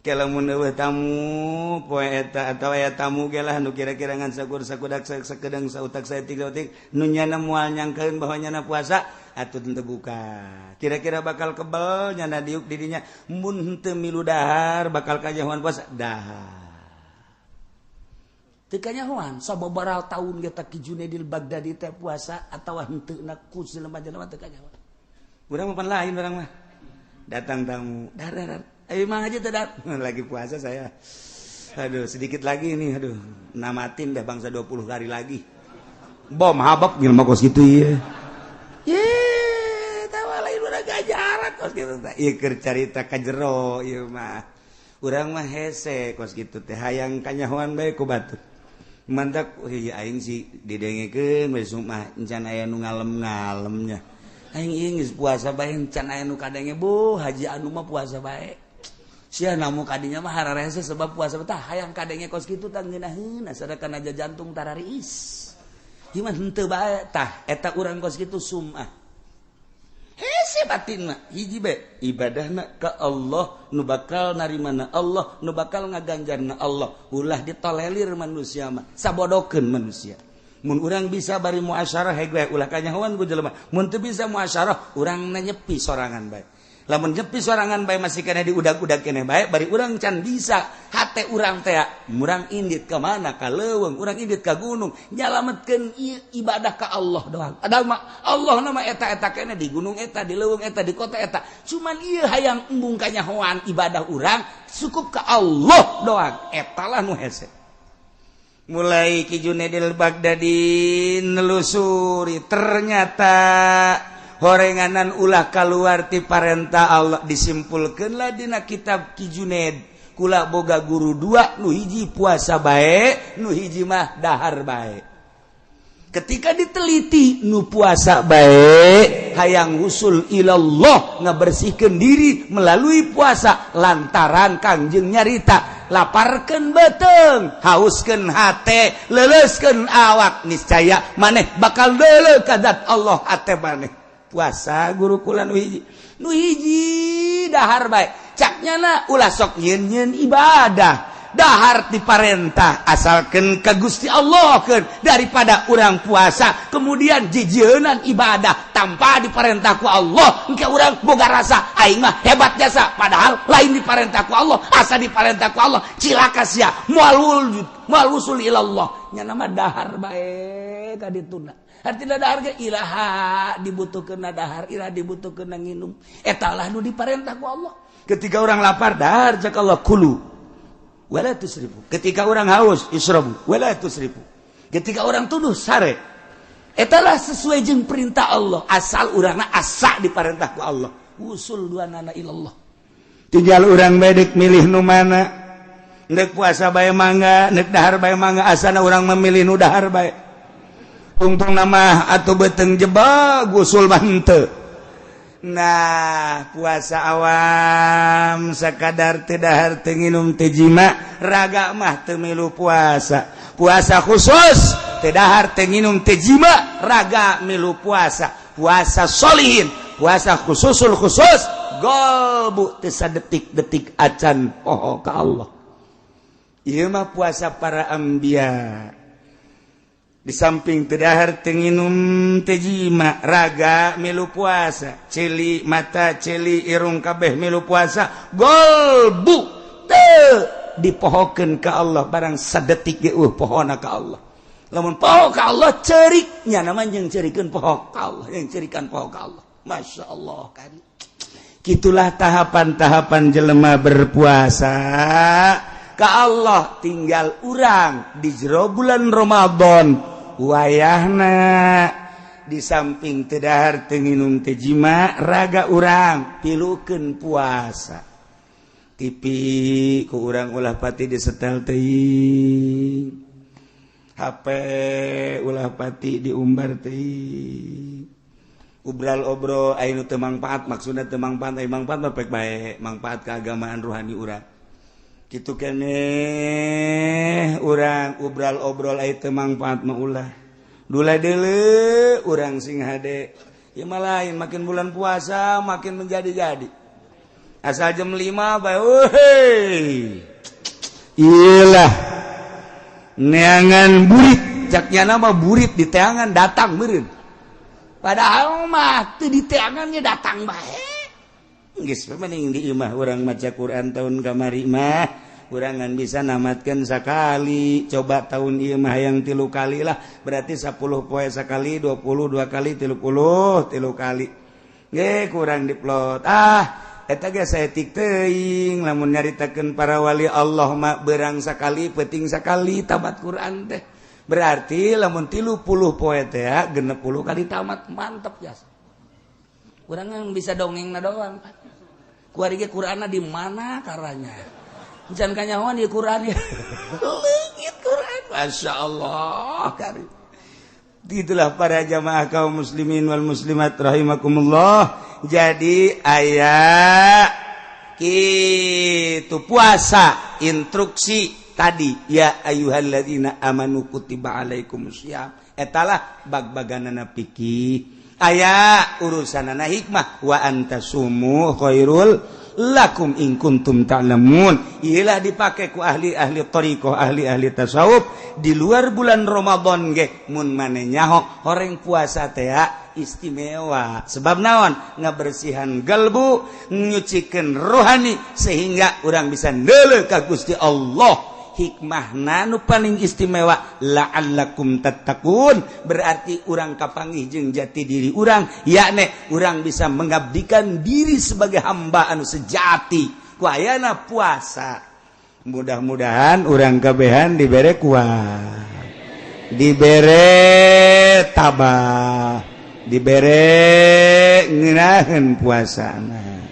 Lamun euweuh tamu poe eta atawa aya tamu ge lah nu kira-kira ngan sakur sakudak sakedeng sautak saeutik sautik nu nyana moal nyangkeun bahwa nyana puasa atuh teu buka. Kira-kira bakal kebel nyana diuk didinya, mun henteu milu dahar bakal kanyahoan puasa, dahar. Teu kanyahoan sababaraha taun ge Ki Junaidil Baghdadi teh puasa atawa henteu na ku jelema-jelema teu kanyahoan. Urang mah pan lain, urang mah. Datang tamu, dahar dahar. Ayo mang aja tidak lagi puasa saya. Aduh, sedikit lagi ini, aduh, namatin dah bangsa 20 hari lagi. Bom habak jelema kos kitu ieu. Ye, tawa lain urang gajaran kos kitu teh. Ieu keur carita ka jero ieu mah. Urang mah hese kos kitu teh, hayang kanyahoan bae ku batur. Mantak ieu aing sih didengekeun we mah encan aya nu ngalem-ngalemnya. Aing ieu geus puasa bae encan aya nu kadenge, bu haji anu mah puasa bae. Sia namu kadinya mah hararese sebab puasa tah hayang kadenge kos kitu tah ngeunaheun sadakana aja jantung tarariis. Gimana henteu bae tah eta urang kos kitu sumah. Hese batin mah hiji bae ibadahna ka Allah, nu bakal narimana Allah, nu bakal ngaganjarna Allah. Ulah ditolelir manusia mah, sabodokeun manusia. Mun urang bisa bari muasyarah hege ulah kanyahoan ku jelema. Mun teu bisa muasyarah urang nyepi sorangan bae. Lamun nyepi sorangan bae masih kena diudag-udag keneh bae, bari urang can bisa hate urang teh murang indit ka mana, ka leuweung, urang indit ka gunung, nyalametkeun ibadah ka Allah doang. Padahal mah Allah nama eta-eta keneh di gunung eta, di leuweung eta, di kota eta. Cuman ieu hayang embung kanyahoan ibadah urang cukup ka Allah doang. Eta lah nu hese. Mulai Ki Junaidil Baghdadi nelusuri, ternyata horenganan ulah kaluar ti parentah Allah. Disimpulkeunlah dina kitab Ki Junaid, kula boga guru dua, nu hiji puasa bae, nu hiji mah dahar bae. Ketika diteliti, nu puasa bae hayang usul ilallah, ngabersihkeun diri melalui puasa, lantaran Kangjeng nyarita laparkeun beuteung, hauskeun hate, leuleuskeun awak, niscaya maneh bakal deuleu ka zat Allah hate maneh. Puasa guru kula nu hiji, nu hiji dahar bae. Cak nyana ulah sok nyeun-nyeun ibadah, dahar diparentah asalkeun ka Gusti Allah keun, daripada urang puasa kemudian jijieunnan ibadah tanpa diparentah ku Allah, engke urang boga rasa aing mah hebat jasa, padahal lain diparentah ku Allah. Asa diparentah ku Allah cilaka sia, moal wujud, moal usul ilallah. Nyana mah dahar bae ka dituna. Artinya dahar ge ilaha dibutuhkeun dahar, ilaha dibutuhkeun nginum, eta lah nu diparentah ku Allah. Ketika orang lapar dahar, cak Allah kulu wala tusrifu. Ketika orang haus israbu wala tusrifu. Ketika orang tuduh sare. Eta lah sesuai jeung perintah Allah, asal urangna asa diparentah ku Allah. Usul dua nana ilallah. Tinggal urang bedek milih nu mana. Nek puasa bae mangga, nek dahar bae mangga, asana urang memilih nu dahar bae. Tungtung nama atau beteng jebak gusul mah henteu. Nah, puasa awam sakadar teu dahar teu nginum teu jima, raga mah teu milu puasa. Puasa khusus teu dahar teu nginum teu jima, raga milu puasa. Puasa solihin, puasa khususul khusus, golbu teu sadetik-detik acan poho ka Allah. Ieu mah puasa para anbiya. Di samping teu dahar teu nginum teu jima, raga milu puasa, celi mata celi irung kabeh milu puasa, golbu teu dipohokeun ka Allah barang sadetik ge eueuh pohona ka Allah. Lamun poho ka Allah cerik nya nama jeung cerikeun poho ka Allah, yang cerikan poho ka Allah. Masya Allah kan. Gitulah tahapan-tahapan jelema berpuasa ka Allah. Tinggal urang di jero bulan Ramadan wayahna di samping teu dahar teu nginum teu jima, raga urang pilukeun puasa. TV ku urang ulah pati disetel teuing, HP ulah pati diumbar teuing. Ubral obrol aya nu teu mangpaat, maksudna teu mangpaat, aya mangpaat mah pek bae, mangpaat keagamaan ruhani urang. Kitu keneh urang ubral obrol aya teu mangpaat mah ulah. Dula deuleu urang sing hade. Ieu mah lain, makin bulan puasa makin menjadi-jadi. Asal jam 5 bae euy. Iyalah. Neangan burit, caknya nama burit di teangan datang meureun. Padahal mah teu di teangannya datang bae. Geus mending di imah urang maca Quran. Tahun kamari mah urangan bisa namatkan sekali, coba tahun ieu mah yang 3 kali lah, berarti 10 poe sekali, 22 kali, 30 3 kali ge kurang diplot. Ah, eta ge saeutik teuing lamun nyaritakeun para wali Allah mah berang sekali, peuting sekali tamat Quran teh. Berarti lamun 30 poe teh 60 kali tamat, mantep jas. Urang bisa dongeng na doang. Kuari ge Qur'anna di mana karanya? Jangan kanyahoan di Qur'an ya. Leungit Qur'an. Masya Allah. Karim. Itulah para jamaah kaum muslimin wal muslimat rahimakumullah. Jadi aya kitu puasa instruksi tadi, ya ayyuhalladzina amanu kutiba alaikumusiyam. Etalah bag-baganana fikih. Aya urusanana hikmah, wa antasumu khairul lakum in kuntum ta'lamun. Iyalah dipake ku ahli-ahli thariqah, ahli-ahli tasawuf di luar bulan Ramadan ge mun mane nyaho horeng puasa teh istimewa. Sebab naon? Ngabersihan galbu, nyucikeun rohani sehingga urang bisa neuleuh ka Gusti Allah. Hikmahna nu paling istimewa la'allakum tattaqun, berarti urang kapanggih jeung jati diri urang, yakni urang bisa mengabdikan diri sebagai hamba anu sejati ku ayana puasa. Mudah-mudahan urang kabehan dibere kuat, dibere tabah, dibere ngeunaheun puasana.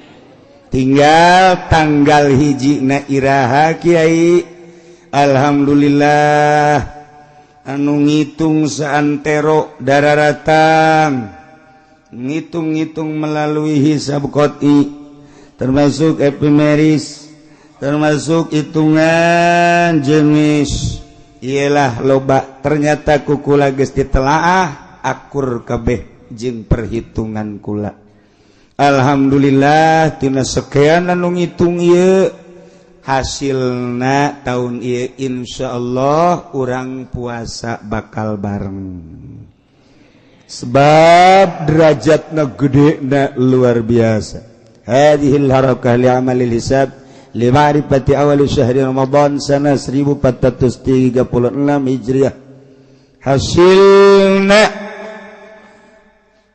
Tinggal tanggal 1 na iraha kiai. Alhamdulillah anu ngitung saantero dararatang, ngitung-ngitung melalui hisab qot'i, termasuk epimeris, termasuk hitungan jenis, ialah loba ternyata kukula geus ditelaah akur kabeh jeung perhitungan kula. Alhamdulillah tina sekian anu ngitung ieu hasilna tahun ieu insyaallah urang puasa bakal bareng, sebab derajatna gede na luar biasa. Hadhil harakah li amalil hisab li ma'rifati awal syahri Ramadan sana 1436 Hijriah. Hasilna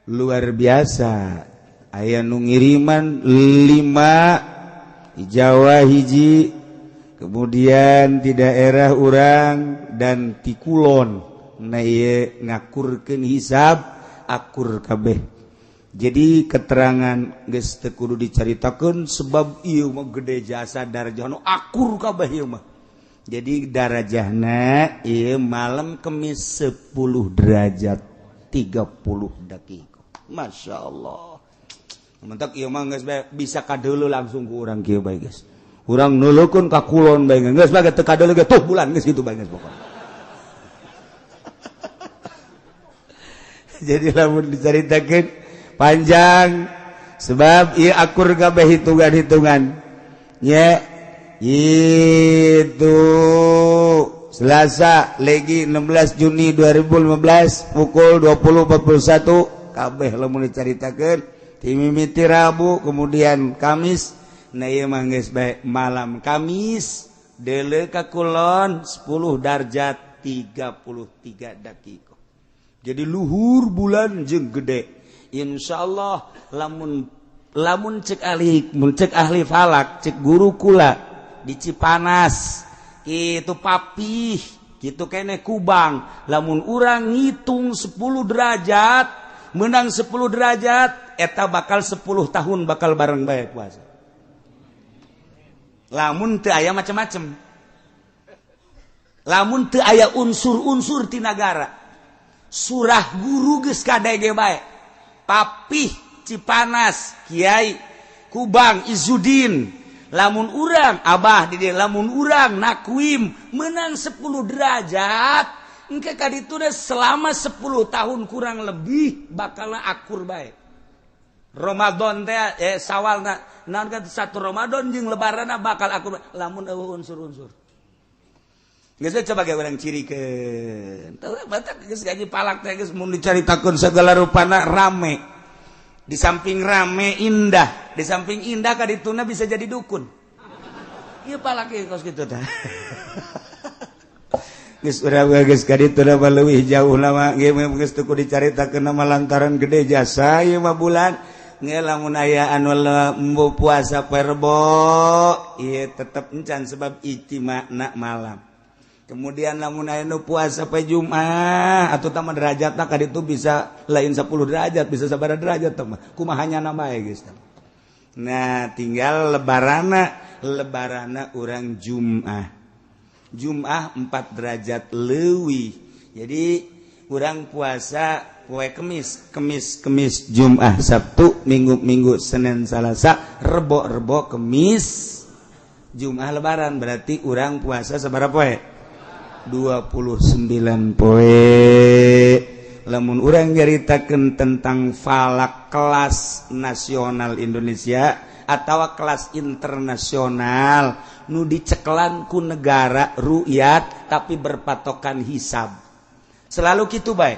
luar biasa, aya nu ngiriman 5 di Jawa hiji, kemudian di daerah urang dan di kulon. Nah ieu ngakurkeun hisab akur kabeh. Jadi keterangan geus teu kudu dicaritakeun sebab ieu mah gede jasa darajah nu akur kabeh ieu mah. Jadi darajahna ieu malam Kemis 10 derajat 30 detik. Masya Allah. Mentak ieu mah geus bisa kadeuleu langsung ku urang kieu bae geus. Urang nulukeun ka kulon bae geus bae teu kadeuleu ge tuh bulan geus kitu bae geus pokona. Jadi lamun dicaritakeun panjang sebab ieu akur kabeh hitungan-hitungan. Nya itu Selasa legi 16 Juni 2015 pukul 20.41 kabeh lamun dicaritakeun. Mimiti Rabu kemudian Kamis, nah ieu mah geus bae malam Kamis deuleu ka kulon 10 darjat 33 dakika. Jadi luhur bulan jeung gede. Insyaallah lamun lamun cek ahli, mun cek ahli falak, cek guru kula di Cipanas kitu papih, kitu keneh Kubang, lamun urang ngitung 10 derajat menang 10 derajat eta bakal 10 tahun bakal bareng bae puasa. Lamun teu aya macem-macem, lamun teu aya unsur-unsur ti nagara, surah guru geus kadege bae. Papih Cipanas Kiai Kubang Izudin lamun urang Abah di dieu lamun urang nakuim menang 10 derajat engke ka ditu selama 10 tahun kurang lebih bakal akur bae. Ramadan teh sawalna naon kan satu Ramadan jeung lebaranna bakal akur lamun eueuh unsur-unsur. Geus coba ge urang cirikeun. Teu batak geus gaji palak teh geus mun dicaritakeun segala rupana rame. Di samping rame indah, di samping indah ka dituna bisa jadi dukun. Ieu palak ieu kos kitu tah. Geus urang geus ka dituna mah leuwih jauh lama ge geus teu kudu dicaritakeun mah lantaran gede jasa ieu mah bulan. Nge lamun aya anu embo puasa perbo ieu tetep encan sebab ijtima'na malam. Kemudian lamun aya nu puasa poe Jumat atuh tah derajatna ka ditu bisa lain 10 derajat bisa sabaraha derajat tah mah kumaha nyana bae geus. Nah tinggal lebarana urang Jumat. Jumat 4 derajat leuwih. Jadi urang puasa poe Kemis, Kemis, Kemis, Jumat, Sabtu, Minggu, Minggu, Senin, Salasa, Rebo, Rebo, Kemis, Jumat lebaran berarti urang puasa sabaraha poe? 29 poe. Lamun urang nyaritakeun tentang falak kelas nasional Indonesia atau kelas internasional nu dicekelan ku negara ru'yat tapi berpatokan hisab. Selalu kitu bae.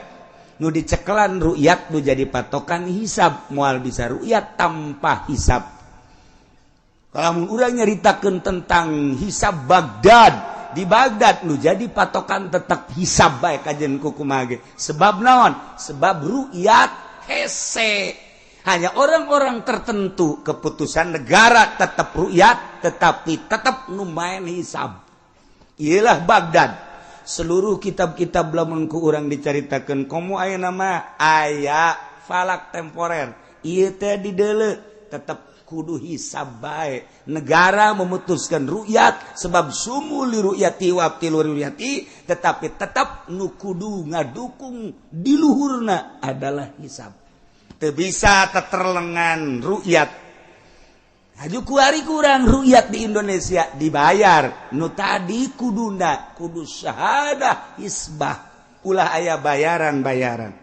Nu dicekelan ru'yat nu jadi patokan hisab, moal bisa ru'yat tanpa hisab. Kalau urang nyaritakeun tentang hisab Baghdad, di Baghdad nu jadi patokan tetap hisab bae kajen kukumaha ge. Sebab naon? Sebab ru'yat hese. Hanya orang-orang tertentu keputusan negara tetap ru'yat tetapi tetap nu main hisab. Iyalah Baghdad. Seluruh kitab-kitab lamun ku urang dicaritakeun komo aya nama aya falak temporer. Ieu teh dideuleu tetep kudu hisab bae. Negara memutuskan ru'yat sebab sumu li ru'yati wa abtilu ru'yati tetapi tetap nu kudu ngadukung di luhurna adalah hisab. Teu bisa teterlengan ru'yat. Haju kuari kurang ru'yat di Indonesia dibayar. Nu tadi kuduna kudu syahadah hisbah. Ulah aya bayaran-bayaran.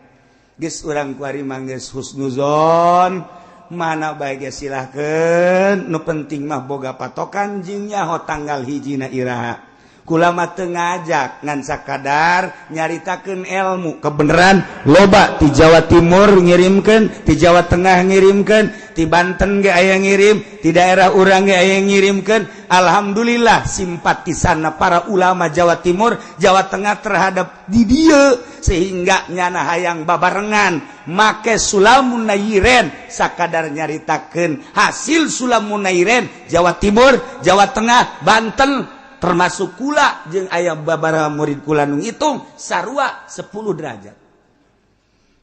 Geus urang kuari mah geus husnuzon. Mana bae ge silahkeun, nu penting mah boga patokan jeung nyaho tanggal hijina iraha. Kula mah teu ngajak ngan sakadar nyaritakeun ilmu kebenaran loba ti Jawa Timur ngirimkeun, ti Jawa Tengah ngirimkeun, ti Banten ge aya ngirim, ti daerah urang ge aya ngirimkeun. Alhamdulillah simpatisanna para ulama Jawa Timur, Jawa Tengah terhadap di dieu sehingga nyana hayang babarengan make Sulamun Nairen sakadar nyaritakeun hasil Sulamun Nairen Jawa Timur, Jawa Tengah, Banten termasuk kula jeung aya babaraha murid kula nu ngitung sarua 10 derajat.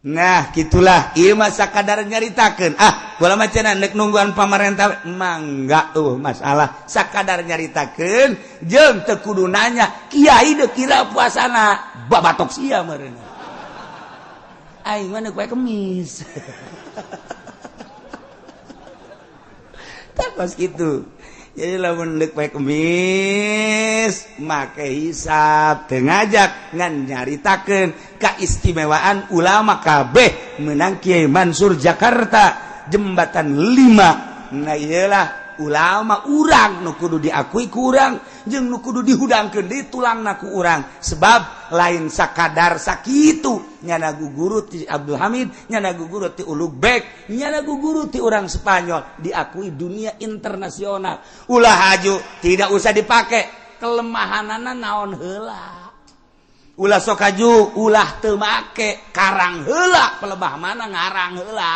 Nah, gitulah ieu mah sakadar nyaritakeun. Ah, kula mah cenah neuk nungguan pamarentah mangga eueuh masalah sakadar nyaritakeun jeung teu kudu nanya kiai deuk kira puasana babatok sia meureun. Aing mah neuk poe Kemis. Tah kos kitu. Jadi lamun deuk poe Kemis make hisab teu ngajak ngan nyaritakeun kaistimewaan ulama kabeh meunang Kiai Mansur Jakarta jembatan 5. Nah iyalah ulama urang nu kudu diakui ku urang jeung nu kudu dihudangkeun deui tulangna ku urang sebab lain sakadar sakitu nyana guguru ti Abdul Hamid, nyana guguru ti Ulugbek, nyana guguru ti urang Spanyol diakui dunia internasional. Ulah haju tidak usah dipake kelemahanana naon heula. Ulah sok haju ulah teu make karang heula pelebah mana ngarang heula.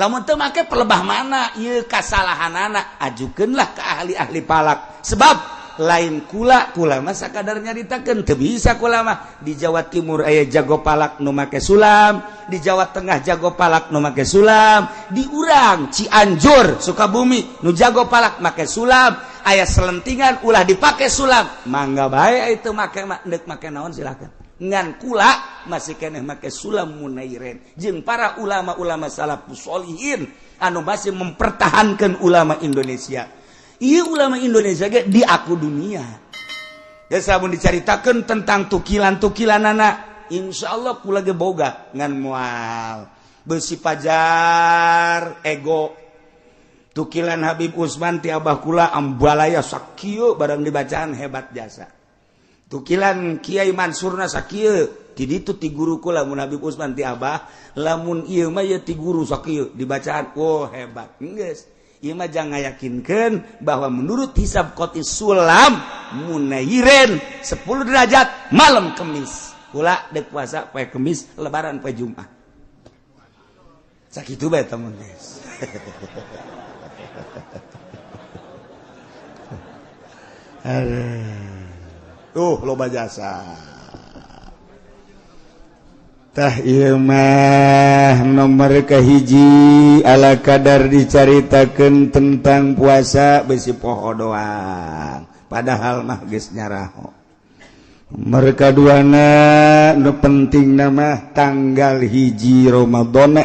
Lamun teu make pelebah mana ieu kasalahanana ajukeunlah ke ahli-ahli palak. Sebab lain kula kula mah sakadar nyaritakeun teu bisa kula mah. Di Jawa Timur aya jago palak nu make sulam, di Jawa Tengah jago palak nu make sulam, di urang Cianjur Sukabumi nu jago palak make sulam, aya selentingan ulah dipake sulam. Mangga bae itu make mah deuk make naon silakan. Ngan kula masih keneh make sulam munairen jeung para ulama-ulama salafus sholihin anu masih mempertahankan ulama Indonesia. Ieu ulama Indonesia ge diaku dunia. Geus mun dicaritakeun tentang tukilan-tukilanana, insyaallah kula ge boga ngan moal beusi pajar ego. Tukilan Habib Usman ti abah kula ambalaya sakieu barang dibacaan hebat jasa. Tukilan Kiai Mansurna sakieu ti ditu ti guru kula mun Habib Usman ti abah lamun ieu mah ye ti guru sakieu dibacaan oh hebat. Geus ieu mah jangan ngayakinkeun bahwa menurut hisab qoti sulam munairen 10 derajat malam Kemis. Kula dek puasa poe Kemis lebaran poe Jumat. Sakitu bae temen geus. Tuh loba jasa. Tah ieu mah nomor kahiji ala kadar dicaritakeun tentang puasa besi poho doang. Padahal mah geus nyaraho. Nomor kaduana nu penting mah tanggal 1 Ramadan.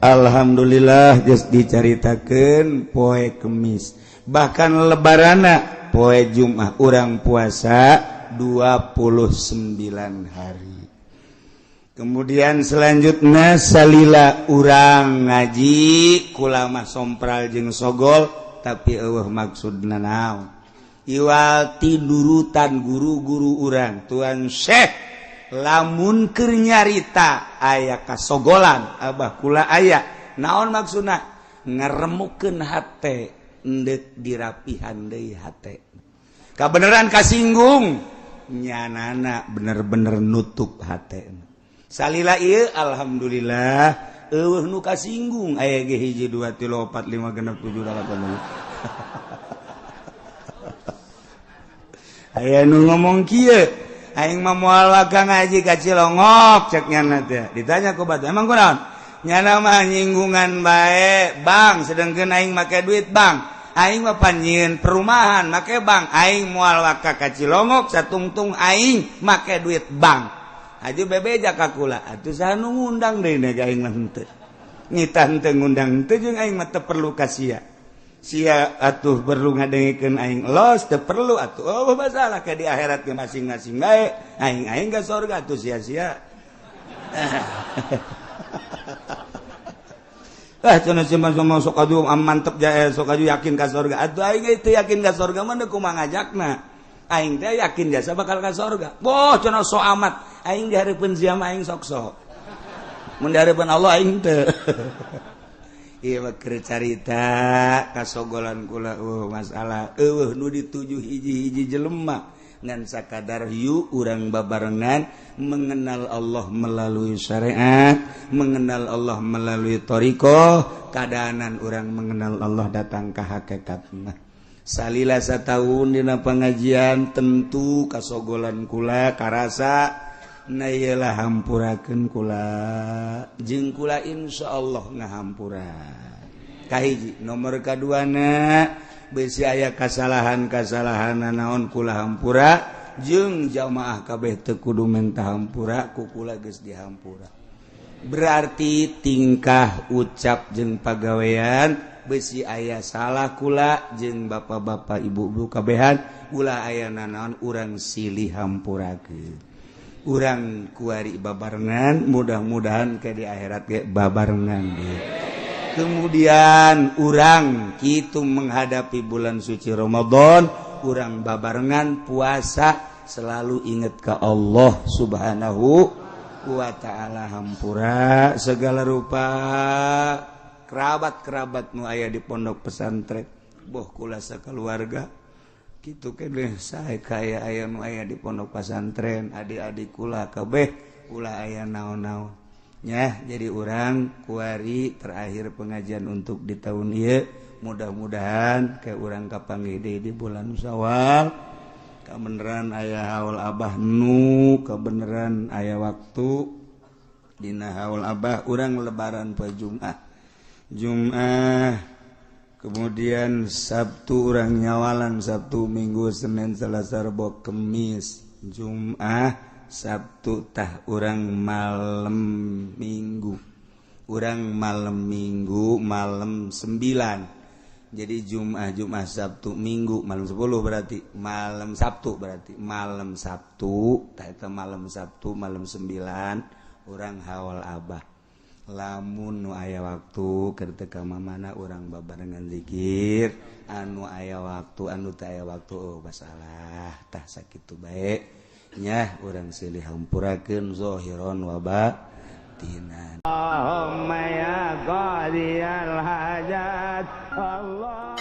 Alhamdulillah geus dicaritakeun poe Kemis. Bahkan lebarana poe Jumat urang puasa 29 hari. Kemudian selanjutnya salila urang ngaji kula mah sompral jeung sogol tapi eueuh maksudna naon. Iwal tidurutan guru-guru urang Tuan Syekh lamun keur nyarita aya kasogolan abah kula aya naon maksudna ngaremukeun hate endek dirapihan deui hate. Kabeneran kasinggung nyanana bener-bener nutup hate. Salila ieu alhamdulillah eueuh nu kasinggung aya ge 1 2 3 4 5 6 7 8. Aya nu ngomong kieu aing mah moal waka ngaji ka Cilongok cek nyana teh. Ditanya ku batur emang kunaon? Nyana mah nyinggungan bae bang sedengkeun aing make duit bang. Aing mah panjieun perumahan make bang. Aing moal waka ka Cilongok satungtung aing make duit bang. Aja bebeja ka kula atuh saha nu ngundang deui na aing mah henteu. Nitah henteu ngundang henteu jeung aing mah teu perlu ka sia. Sia atuh perlu ngadengekeun aing los teu perlu atuh. Oh masalah ka di akhirat ge masing-masing bae. Aing-aing ka surga atuh sia-sia. Ah cenah si mah sok atuh mantep jae sok atuh yakin ka surga. Atuh aing teu yakin ka surga mah kumaha ngajakna. Aing teh yakin jasa bakal ka surga. Boh cenah sok amat. Aing dihareupeun sia mah aing sok-sok. Mun dihareupeun Allah aing teu. Ieu mah keur carita kasogolan kula masalah eueuh nu dituju hiji-hiji jelema ngan sakadar hiu urang babarengan mengenal Allah melalui syariat, mengenal Allah melalui thariqah, kadaanan urang mengenal Allah datang ka hakikatna. Salila satahun dina pengajian tentu kasogolan kula karasa na iyalah hampurakeun kula jeung kula insyaallah ngahampura. Kahiji nomor kaduana besi aya kasalahan-kasalahan naon kula hampura jeung jamaah kabeh teu kudu menta hampura ku kula geus dihampura. Berarti tingkah ucap jeung pagawean besi aya salah kula jeung bapak-bapak ibu-ibu kabehan ulah aya nanaon urang silih hampurakeun. Urang kuari babarengan mudah-mudahan ke di akhirat ge babarengan ge. Kemudian urang kitu menghadapi bulan suci Ramadan, urang babarengan puasa selalu ingat ke Allah Subhanahu wa ta'ala hampura segala rupa kerabat-kerabat nu aya di pondok pesantren boh kula sakeluarga kitu keneh sae kaya aya nu aya di pondok pesantren adik-adik kula kabeh ulah aya naon-naon nya. Jadi urang kuari terakhir pengajian untuk di tahun ieu mudah-mudahan ke urang kapanggih deui di bulan Syawal kabeneran aya haul abah nu kabeneran aya waktu dina haul abah urang lebaran poe Jumat Jumat kemudian Sabtu urang nyawalan Sabtu Minggu Senin Selasa Rebo Kemis Jumat Sabtu tah urang malam Minggu, urang malam Minggu malam 9. Jadi Jumat, Jumat, Sabtu, Minggu malam 10, berarti malam Sabtu, berarti malam Sabtu tah eta, malam Sabtu malam 9 urang haul Abah. Lamun nu aya waktu ketika mana urang babarengan zikir, anu aya waktu, anu teu aya waktu, oh masalah. Tah, sakitu bae nya, urang silih hampurakeun zahiron wa batinan. Allahumma ya qadiyal hajat, Allah.